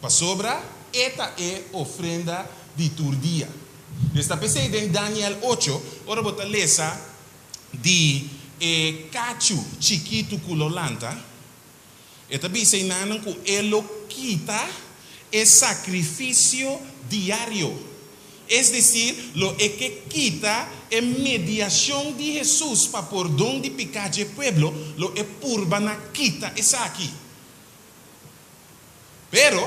pasobra e ta e ofrenda di tur dia. Dus ta p'esei den Daniel ocho, ora bo ta lesa di e kachu chikitu ku lo lanta, E ta bisa enanan ku e lo kita e sakrifisio diario. Es desir, lo e ke kita e mediashon di Hesus pa pordon di piká dje pueblo, lo e purba na kita esaki. Pero,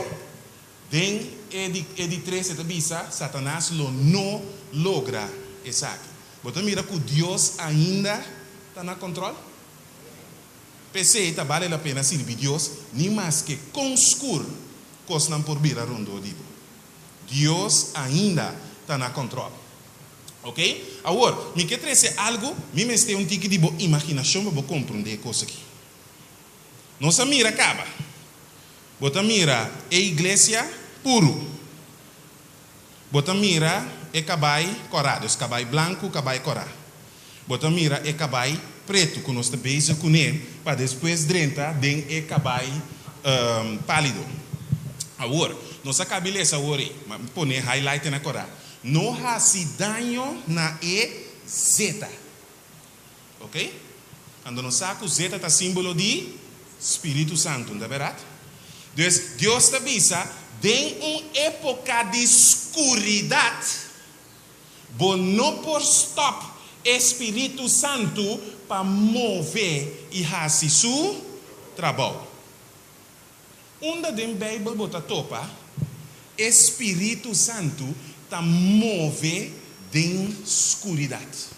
den e di e di tres e ta bisa, Satanas lo no logra esaki. Bo ta mira ku Dios ainda ta na kòntròl? P'esei ta bale la pena sirbi Dios ni maske kon skur kosnan por bira rondó di bo. Dios ainda ta na kòntròl. Ok? Awor, mi ke trese algu, mi mester un tiki di bo imaginashon pa bo komprondé e kos aki. Nos a mira kaba. Bo ta mira e iglesia puru. Bo ta mira e kabai kòrá, dus kabai blanku, kabai kòrá. Bo ta mira e kabai pretu ku nos ta bezig kuné pa despues drenta den e kabai pálido. Awor, nos a kabi lesa awor ei, ma mi pone highlight na kòrá, No hasi daño na e zeta. Ok? Anto nos sa ku zeta ta símbolo di Spiritu Santu, no ta bèrdat? Dus, Dios ta bisa, den un époka di skuridat, Bo no por stòp e spiritu santu pa move i hasi su trabou. Unda den Beibel bo ta topa e spiritu santu ta move den skuridat?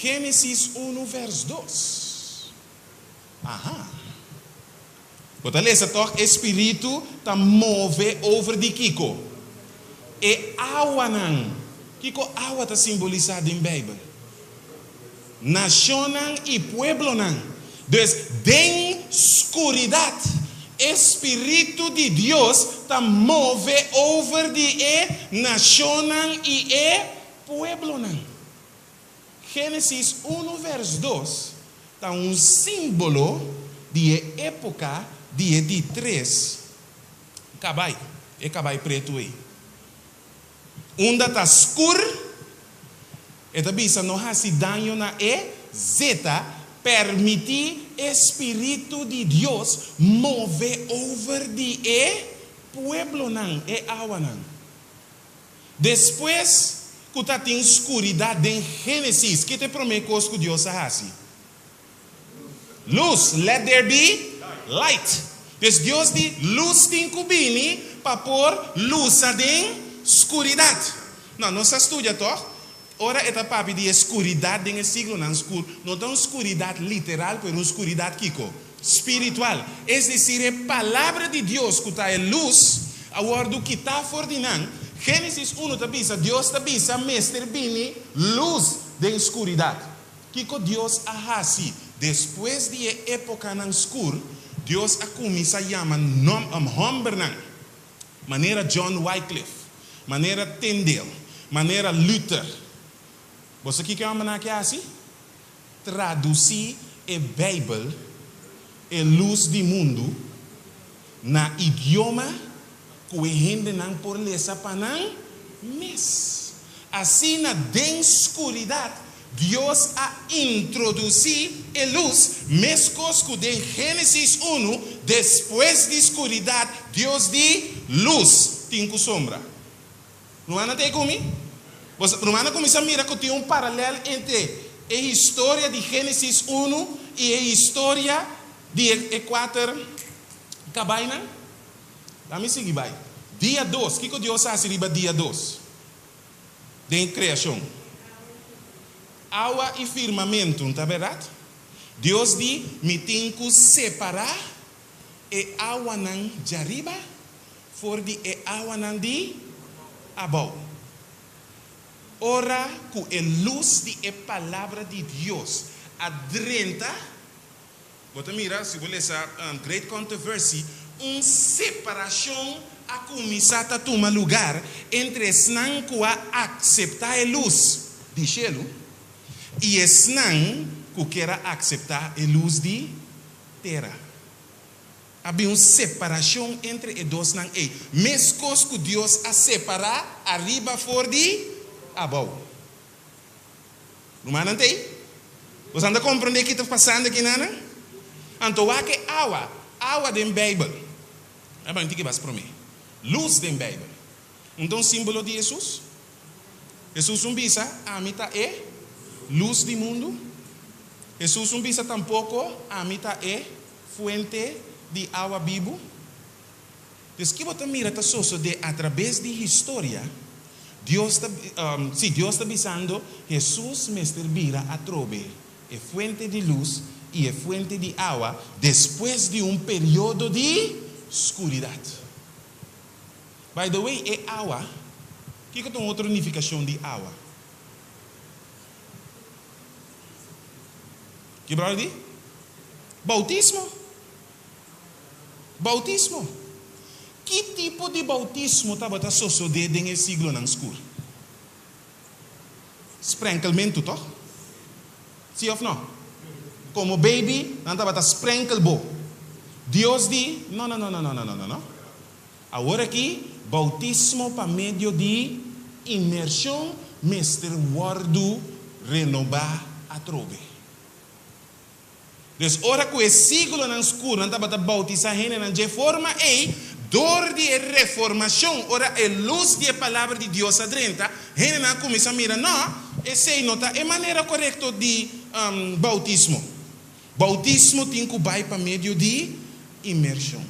Génesis unu vèrs dos. Aha. Bo ta lesa tòg e spiritu ta move over di kiko? E awanan. Kiko awa ta simbolisá den Beibel? Nashonnan i pueblonan. Dus, den skuridat, e spiritu di Dios ta move over di e nashonnan i e pueblonan. Génesis unu vèrs dos ta un símbolo di e époka di e di tres kabai, e kabai pretu ei. Unda ta skur, e ta bisa no hasi daño na e zeta, permití e spiritu di Dios move over di e pueblonan, e awanan. Despues ku ta tin skuridat den Génesis, ki ta e promé kos ku Dios a hasi? Lus, Let there be light. Dus Dios di, lus tin ku bini pa por lusa den skuridat. No, nos a studia tòg? Ora e ta papia di e skuridat den e siglonan skur, no ta un skuridat literal, pero un skuridat kiko? Spiritual. Es desir, e Palabra di Dios ku ta e lus a wòrdu kitá for di nan. Génesis unu ta bisa, Dios ta bisa mester bini lus den skuridat. Kiko Dios a hasi despues di e épokanan skur? Dios a kuminsá yama nòm hòmbernan manera John Wycliffe, manera Tyndale, manera Luther. Bo sa kiko e hòmbernan aki a hasi? Tradusí e Beibel, e lus di mundu, na idioma ku e hendenan por lesa pa nan mes. Asina den skuridat Dios a introdusí e lus, meskos ku den Génesis unu, despues di skuridat Dios di, Lus tin ku sombra. Rumannan ta ei ku mi? Boso rumannan kuminsá mira ku tin un paralèl entre e historia di Génesis unu i e historia di e kuater kabainan? Lami sigui bai. Dia dos, kiko Dios a hasi riba dia dos den kreashon? Awa i firmamentu, no ta bèrdat? Dios di, Mi tin ku separá e awanan djariba for di e awanan di abou. Ora ku e lus di e Palabra di Dios a drenta, bo ta mira, si bo lesa Great Controversy, un separashon a kuminsá ta tuma lugar entre esnan ku a akseptá e lus di shelu i esnan ku kier a akseptá e lus di tera. A bin un separashon entre e dosnan ei, meskos ku Dios a separá ariba for di abou. Rumannan ta ei? Boso ta komprondé ki ta pasando aki nan? Anto wak e awa, awa den Beibel. A ban tiki bas promé. Lus den Beibel. Un ta un símbolo di Hesus. Hesus un bisa, Ami ta e lus di mundu. Hesus un bisa tampoko, Ami ta e fuente di awa bibu. Des ki bo ta mira ta sosodé atrabes di historia, Dios ta, sí, Dios ta bisando, Hesus mester bira atrobe e fuente di lus i e fuente di awa despues di un periodo di skuridat. By the way, e awa, kiko ta un otro nifikashon di awa? Ki bròder di? Boutismo. Boutismo. Ki tipo di boutismo tabata sosodé den e siglonan skur? Sprenkelmentu, tòg? Sí òf nò? Komo baby, nan tabata sprenkel bo. Dios di, No, no, no, no, no, no, no, no. Awor aki, boutismo pa medio di inmershon mester wòrdu renobá atrobe. Dus ora ku e siglonan skurnan tabata boutisá hendenan dje forma ei, dor di e Reformashon, ora e lus di e Palabra di Dios a drenta, hendenan a kuminsá mira, nò, esei no ta e manera korekto di boutismo. Boutismo tin ku bai pa medio di inmershon.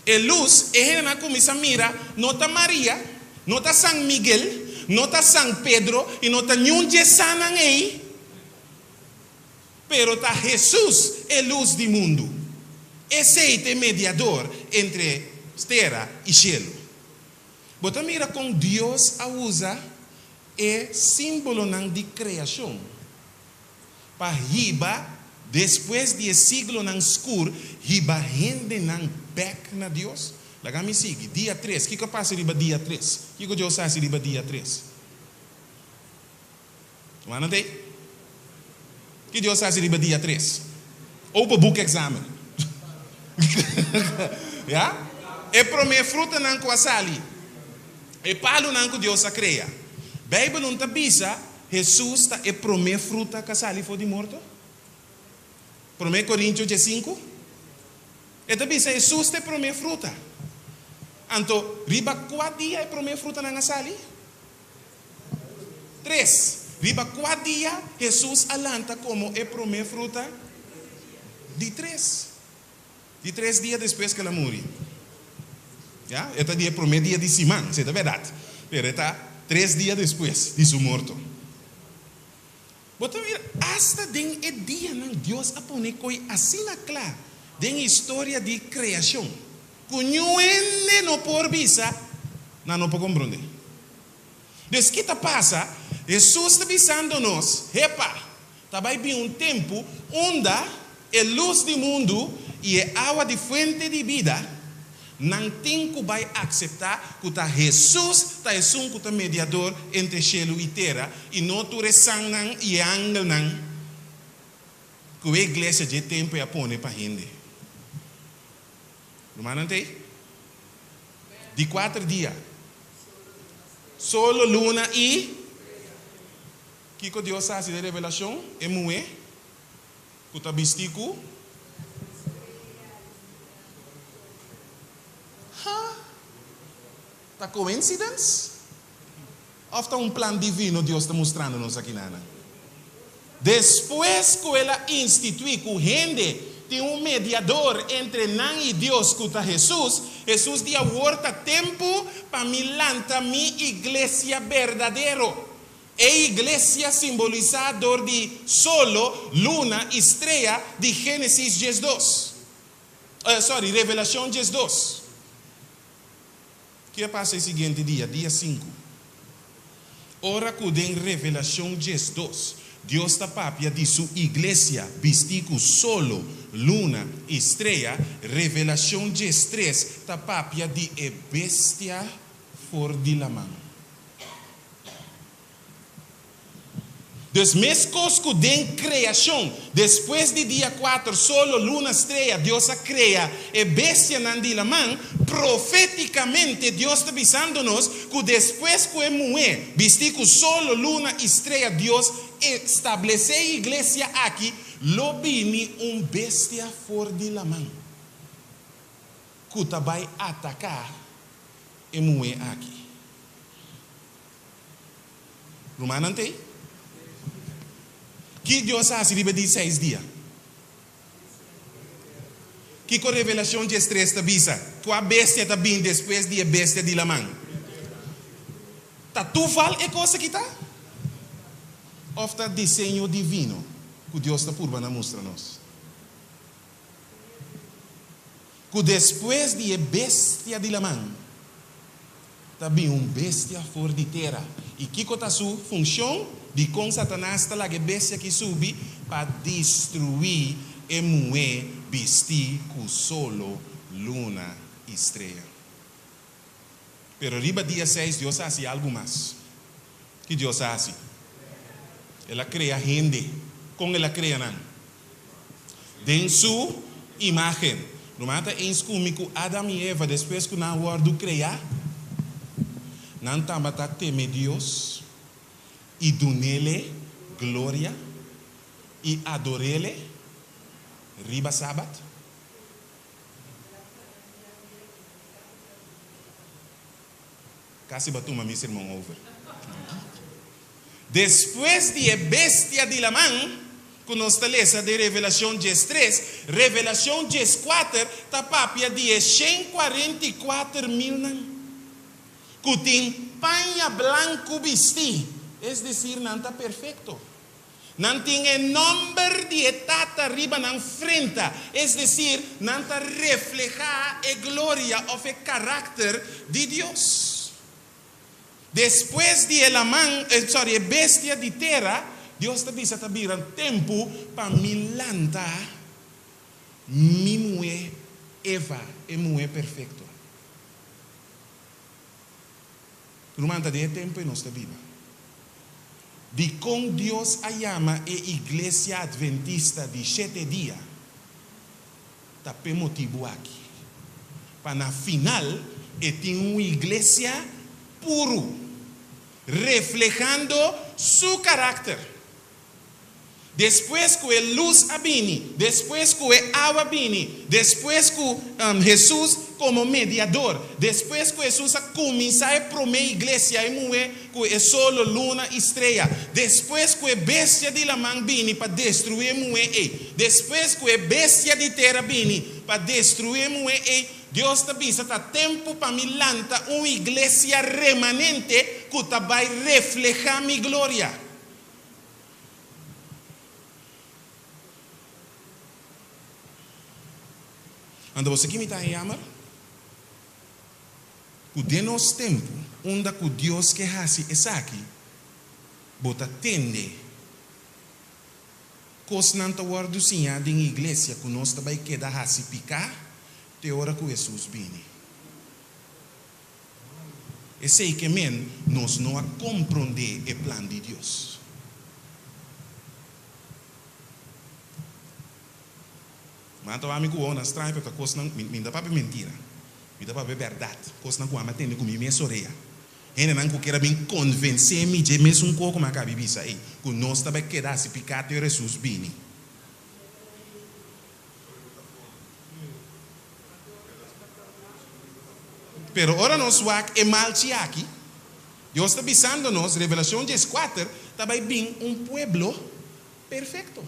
E lus, e hendenan a kuminsá mira, no ta Maria, no ta San Miguel, no ta San Pedro i no ta niun dje sannan ei, pero ta Hesus, e lus di mundu. Esei ta e mediador entre tera i shelu. Bo ta mira kon Dios a usa e símbolonan di kreashon pa hiba despues di e siglonan skur, hiba hendenan bek na Dios? Laga mi sigui. Dia tres. Kiko a pasa riba dia tres? Kiko Dios a hasi riba dia tres? Wak ei. Ki Dios a hasi riba dia tres? Open book examen. Ya? E promé frutanan ku a sali. E palunan ku Dios a krea. Beibel no ta bisa Hesus ta e promé fruta ku a sali for di morto? Promé Korintio diesinku. E ta bisa Hesus ta e promé fruta. Anto, riba kua dia e promé frutanan a sali? Tres. Riba kua dia Hesus a lanta komo e promé fruta? Di tres. Di tres dia despues ku el a muri. Ya, e ta di e promé dia di siman, esei ta bèrdat. Pero e ta tres dia despues di su morto. Bo ta mira, asta den e dianan Dios a pone koi asina kla den historia di kreashon, ku niun hende no por bisa nan no por komprondé. Dus ki ta pasa? Hesus ta bisando nos, Hepa, Ta bai bin un tempu unda e lus di mundu i e awa di fuente di bida, nan tin ku bai akseptá ku ta Hesus ta esun ku ta mediador entre shelu i tera i no tur e sannan i e angelnan ku e iglesia dje tempu ei a pone pa hende. Rumannan ta ei? Di kuater dia, solo, luna i. Kiko Dios a hasi den Revelashon? E muhé ku ta bistí ku. Ha! Ta coincidence? Òf ta un plan divino Dios ta mustrando nos akinanan? Despues ku el a instituí ku hende tin un mediador entre nan i Dios ku ta Hesus, Hesus di awor ta tempu pa mi lanta mi iglesia berdadero. E iglesia simbolisá dor di solo, luna i strea di Génesis 12. Sorry, Revelashon 12. Ki a pasa e siguiente dia, dia sinku? Ora ku den Revelashon 12 Dios ta papia di su iglesia bistí ku solo, luna i strea, Revelashon 13 ta papia di e bestia for di laman. Dus meskos ku den kreashon, despues di dia kuater solo, luna, strea, Dios a krea e bestianan di laman, profétikamente Dios ta bisando nos ku despues ku e muhé bistí ku solo, luna i strea Dios establesé e iglesia aki, lo bini un bestia for di laman ku ta bai ataká e muhé aki. Rumannan t'ei? Ki Dios a hasi riba e di seis dia? Kiko Revelashon 13 ta bisa? Kua bestia ta bin despues di e bestia di laman? Ta tuval e kos aki ta? Òf ta diseño divino ku Dios ta purba na mustra nos? Ku despues di e bestia di laman ta bin un bestia for di tera. I kiko ta su funshon? Dikon Satanas ta laga e bestia aki subi? Pa destruí e muhé bistí ku solo, luna i strea. Pero riba dia seis Dios a hasi algu mas. Ki Dios a hasi? El a krea hende. Kon el a krea nan? Den su imágen. Ruman ta eens ku mi ku Adam i Eva despues ku nan a wòrdu kreá, nan tabata teme Dios i dun'Ele gloria i ador'Ele riba Sabat? Kasi bo a tuma mi sermon over. Despues di e bestia di laman ku nos ta lesa den Revelashon 13, Revelashon 14 ta papia di e 144 milnan ku tin paña blanku bistí, es desir nan ta perfekto. Nan tin e nòmber di e Tata riba nan frenta, es desir, nan ta reflehá e gloria òf e karakter di Dios. Despues di e laman, sòri, e bestia di tera, Dios ta bisa ta bira tempu pa mi lanta mi muhé Eva, e muhé perfekto. Ruman, ta den e tempu ei nos ta biba. Dikon Dios a yama e Iglesia Adventista di Shete Dia? Ta p'e motibu aki, pa na final e tin un iglesia puru, reflehando Su karakter. Despues ku e lus a bini, despues ku e awa bini, despues ku Hesus komo mediador, despues ku Hesus a kuminsá e promé iglesia, e muhé ku e solo, luna i strea, despues ku e bestia di laman bini pa destruí e muhé ei, despues ku e bestia di tera bini pa destruí e muhé ei, Dios ta bisa ta tempu pa mi lanta un iglesia remanente ku ta bai reflehá mi gloria. Anto boso ki mi ta jammer? Ku den nos tempu, unda ku Dios ke hasi esaki, bo ta tende kosnan ta wòrdu siñá den iglesia ku nos ta bai keda hasi piká te ora ku Hesus bini. Esei ke men nos no a komprondé e plan di Dios. Ma ta wak mi ku wou nan straño pero ta kosnan, mi no ta papia mentira, mi ta papia bèrdat, kosnan ku ami a tende ku mi mes orea. Hendenan ku kier a bin konvensé mi dje mesun koko mi a kabi bisa ei, ku nos ta bai keda hasi piká te ora Hesus bini. Pero ora nos wak e malchi aki, Dios ta bisando nos, Revelacion 14, ta bai bin un pueblo perfecto.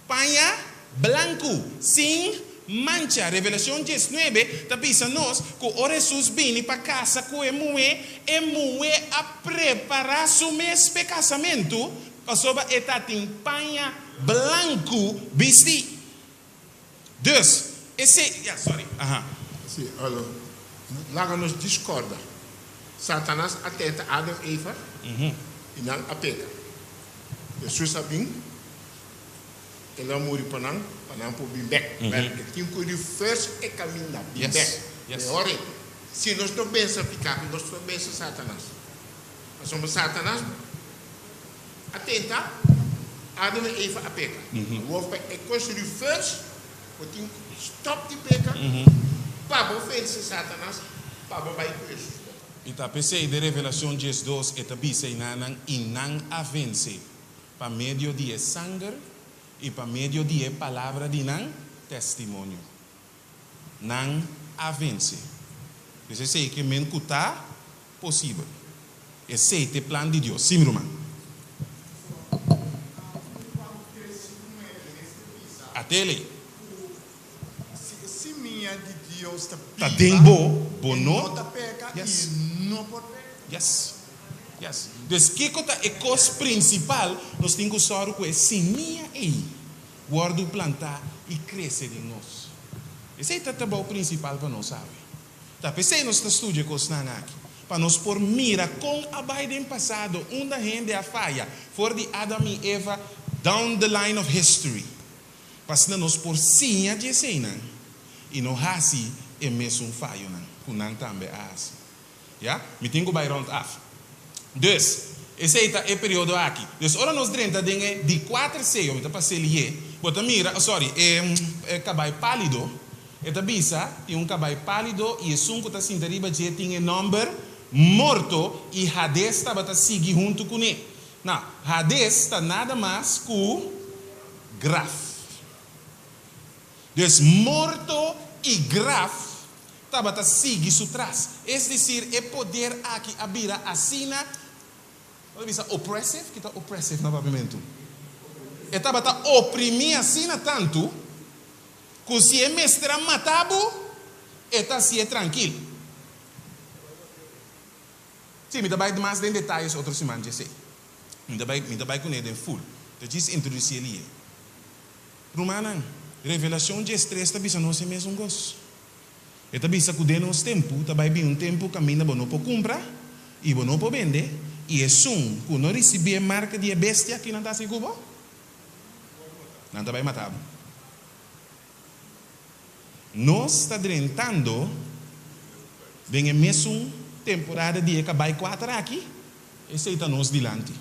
Paña blancu, sin Mancha. Revelashon 19 ta bisa nos ku ora Hesus bini pa kasa ku e muhé, e muhé a prepará su mes p'e kasamentu, pasobra e tatin paña blanku bistí. Dus, esei, ya, sorry, aha. Sí, alo. Laga nos discorda. Satanas a tenta Adam i Eva i nan a peka. Hesus a bin, el a muri pa nan, pa nan por bin bek. Wèl, e tin ku reverse e kaminda, bin bek. Mehor ei, si nos no bensa piká, nos no bensa Satanas. Pasobra Satanas a tenta Adam i Eva a peka. Awor pa e kos reverse, bo tin ku stòp di peka pa bo vense Satanas, pa bo bai ku Hesus bek. I ta p'esei den Revelashon 12 e ta bisa enanan, I nan a vense pa medio di e sanger i pa medio di e palabra di nan testimonio. Nan a vense. Pues esei ke men ku ta posibel. Esei ta e plan di Dios. Sí, mi ruman. Atele. Ta den bo, bo no. Yes. Yes. Yes. Dus kiko ta e kos prinsipal? Nos tin ku sòru ku e simia ei wòrdu plantá i krese den nos. Esei ta trabou prinsipal pa nos awe. Ta p'esei nos ta studia e kosnan aki, pa nos por mira kon a bai den pasado unda hende a faya, for di Adam i Eva down the line of history, pa asina nos por siña di eseinan i no hasi e mesun fayonan ku nan tambe a hasi. Ya, mi tin ku bai rond af. Dus, esei ta e periodo aki. Dus ora nos drenta den e di kuater seyo, mi ta pas'é lié, bo ta mira, oh sorry, e kabai pálido, e ta bisa, tin un kabai pálido i esun ku ta sinta riba dje tin e nòmber Morto i Hades tabata sigui huntu kuné. Nou, Hades ta nada mas ku graf. Dus morto i graf tabata sigui su tras. Es desir, e poder aki a bira asina, bo ta bisa oppressive? Ki ta oppressive na papiamentu? E tabata oprimí asina tantu ku si e mester a mata bo, e ta hasié trankil. Sí, mi ta bai mas den detayes otro siman djesei. Mi ta bai, mi ta bai kuné den ful. Ta djis introdusí e lié. Rumannan, Revelashon 13 ta bisa nos e mesun kos. E ta bisa ku den nos tempu ta bai bin un tempu kaminda bo no por kumpra i bo no por bende, i esun ku no risibí e marka di e bestia, ki nan ta hasi ku bo? Nan ta bai mata bo. Nos ta drentando den e mesun temporada di e kabai kuater aki, esei ta nos dilanti.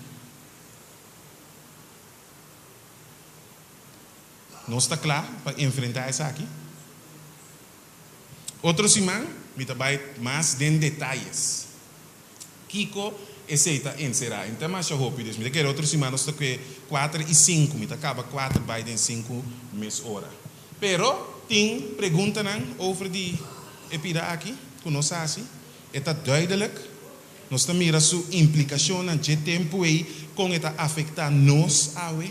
Nos ta kla pa enfrentá esaki? Otro siman mi ta bai mas den detayes kiko esei ta enserá. E no ta masha hopi, dus mi ta kere otro siman nos ta kue kuater i sinku. Mi ta kaba kuater bai den sinku mes ora. Pero tin preguntanan over di e pida aki ku nos hasi. E ta duidelijk. Nos ta mira su implikashonnan dje tempu ei kon e ta afektá nos awe,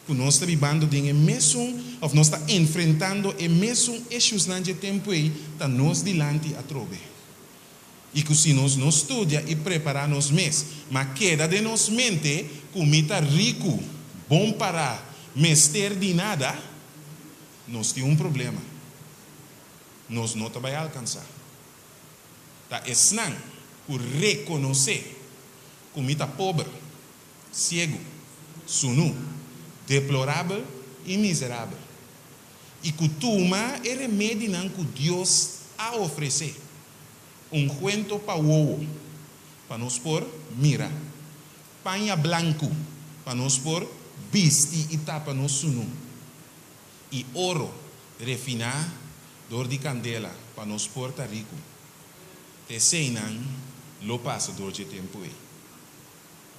ku nos ta bibando den e mesun òf nos ta enfrentando e mesun issuesnan dje tempu ei ta nos dilanti atrobe. I ku si nos no studia i prepará nos mes, ma keda den nos mente ku mi ta riku, bon pará, mester di nada, nos tin un problema. Nos no ta bai alkansá. Ta esnan ku rekonosé ku mi ta pober, siegu, sunú, deplorabel i miserabel, i ku tuma e remedinan ku Dios a ofresé, ungwento pa wowo, pa nos por mira, paña blanku, pa nos por bisti i tapa nos sunú, i oro refiná dor di kandela pa nos por ta riku. Te eseinan lo pasa dor dje tempu ei.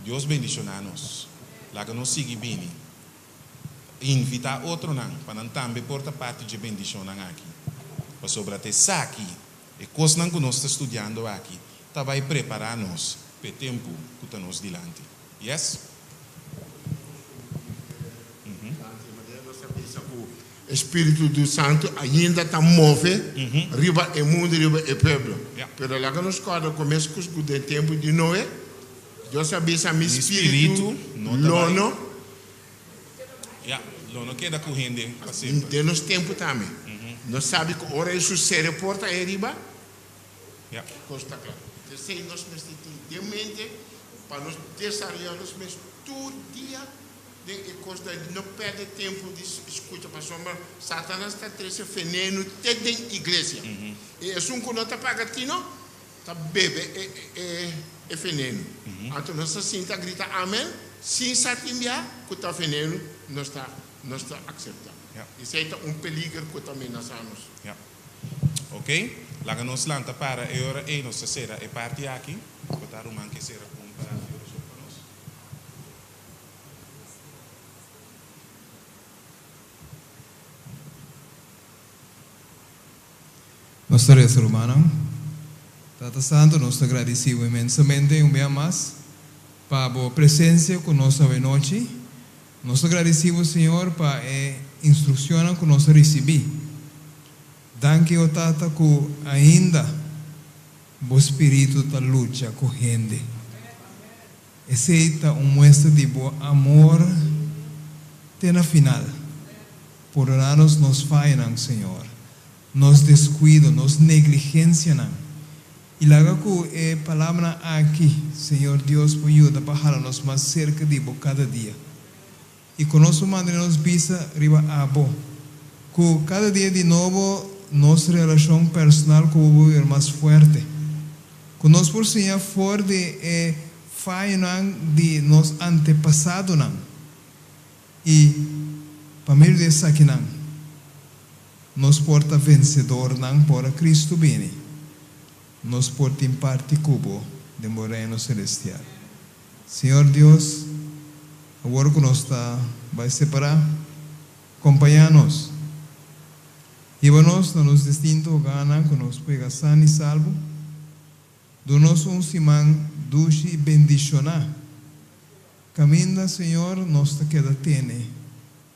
Dios bendishoná nos. Laga nos sigui bini. Invitá otronan pa nan tambe por ta parti dje bendishonnan aki. Pasobra ta esaki, e kosnan ku nos ta studiando aki, ta bai prepará nos p'e tempu ku ta nos dilanti. Yes? Dilanti, manera nos a bisa ku. Spiritu du Santu ainda ta move riba e mundu, riba e pueblo. Pero laga nos kòrda ku meskos ku den tempu di Noe, Dios a bisa, Mi spiritu lo no. Ya, lo no keda ku hende pa semper. Den nos tempu tambe. Nos sabi ku ora Hesus sera e porta ei riba, kos ta kla. P'esei nos mester tin den mente pa nos desaroyá nos mes tur dia den e kosnan di no pèrdè tempu di skucha, pasobra Satanas ta trese venenu te den iglesia. I esun ku no ta paga tino ta bebe e venenu. Anto nos ta sinta grita amen sin sa tin bia ku ta venenu nos ta nos ta akseptá. Esei ta un peliger ku ta menasá nos. Ya. Ok. Laga nos lanta para e ora ei nos ta sera e parti aki. Bo ta ruman ke sera ku un palabra di orashon pa nos. Nos ta reza rumannan. Tata Santo nos ta gradisi bo inmensamente un bia mas pa bo presencia cu nos awe nochi. Nos ta gradisi bo Señor pa e instruccionnan cu nos a ricibi. Danki o Tata cu ainda bo Spiritu ta lucha cu hende. Esey ta un muestra di bo amor te na final. Pordona nos nos fayanan, Señor, nos descuido, nos negligencianan. Y laga cu e palabranan aki, Señor Dios, por yuda pa hala nos mas cerca di Bo cada dia. Y cu nos por mantene nos bista riba Abo. Cu cada dia di nobo nos relacion personal cu Bo por bira mas fuerte. Cu nos por siña for di e fayonan di nos antepasadonan. I pa medio di esakinan, nos por ta vensedornan pa ora Cristo bini, nos por tin parti ku bo den bo Reino selestial. Señor Dios, awor ku nos ta bai separá, kompañá nos. Hiba nos na nos distinto hogarnan ku nos por yega san i salbo. Duna nos un siman dushi i bendishoná. Caminda, Señor, nos ta keda tene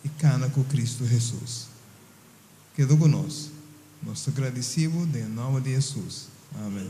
y cana cu Cristo Jesus. Keda cu nos. Nos ta gradici Bo den e nomber di Jesus. Amen.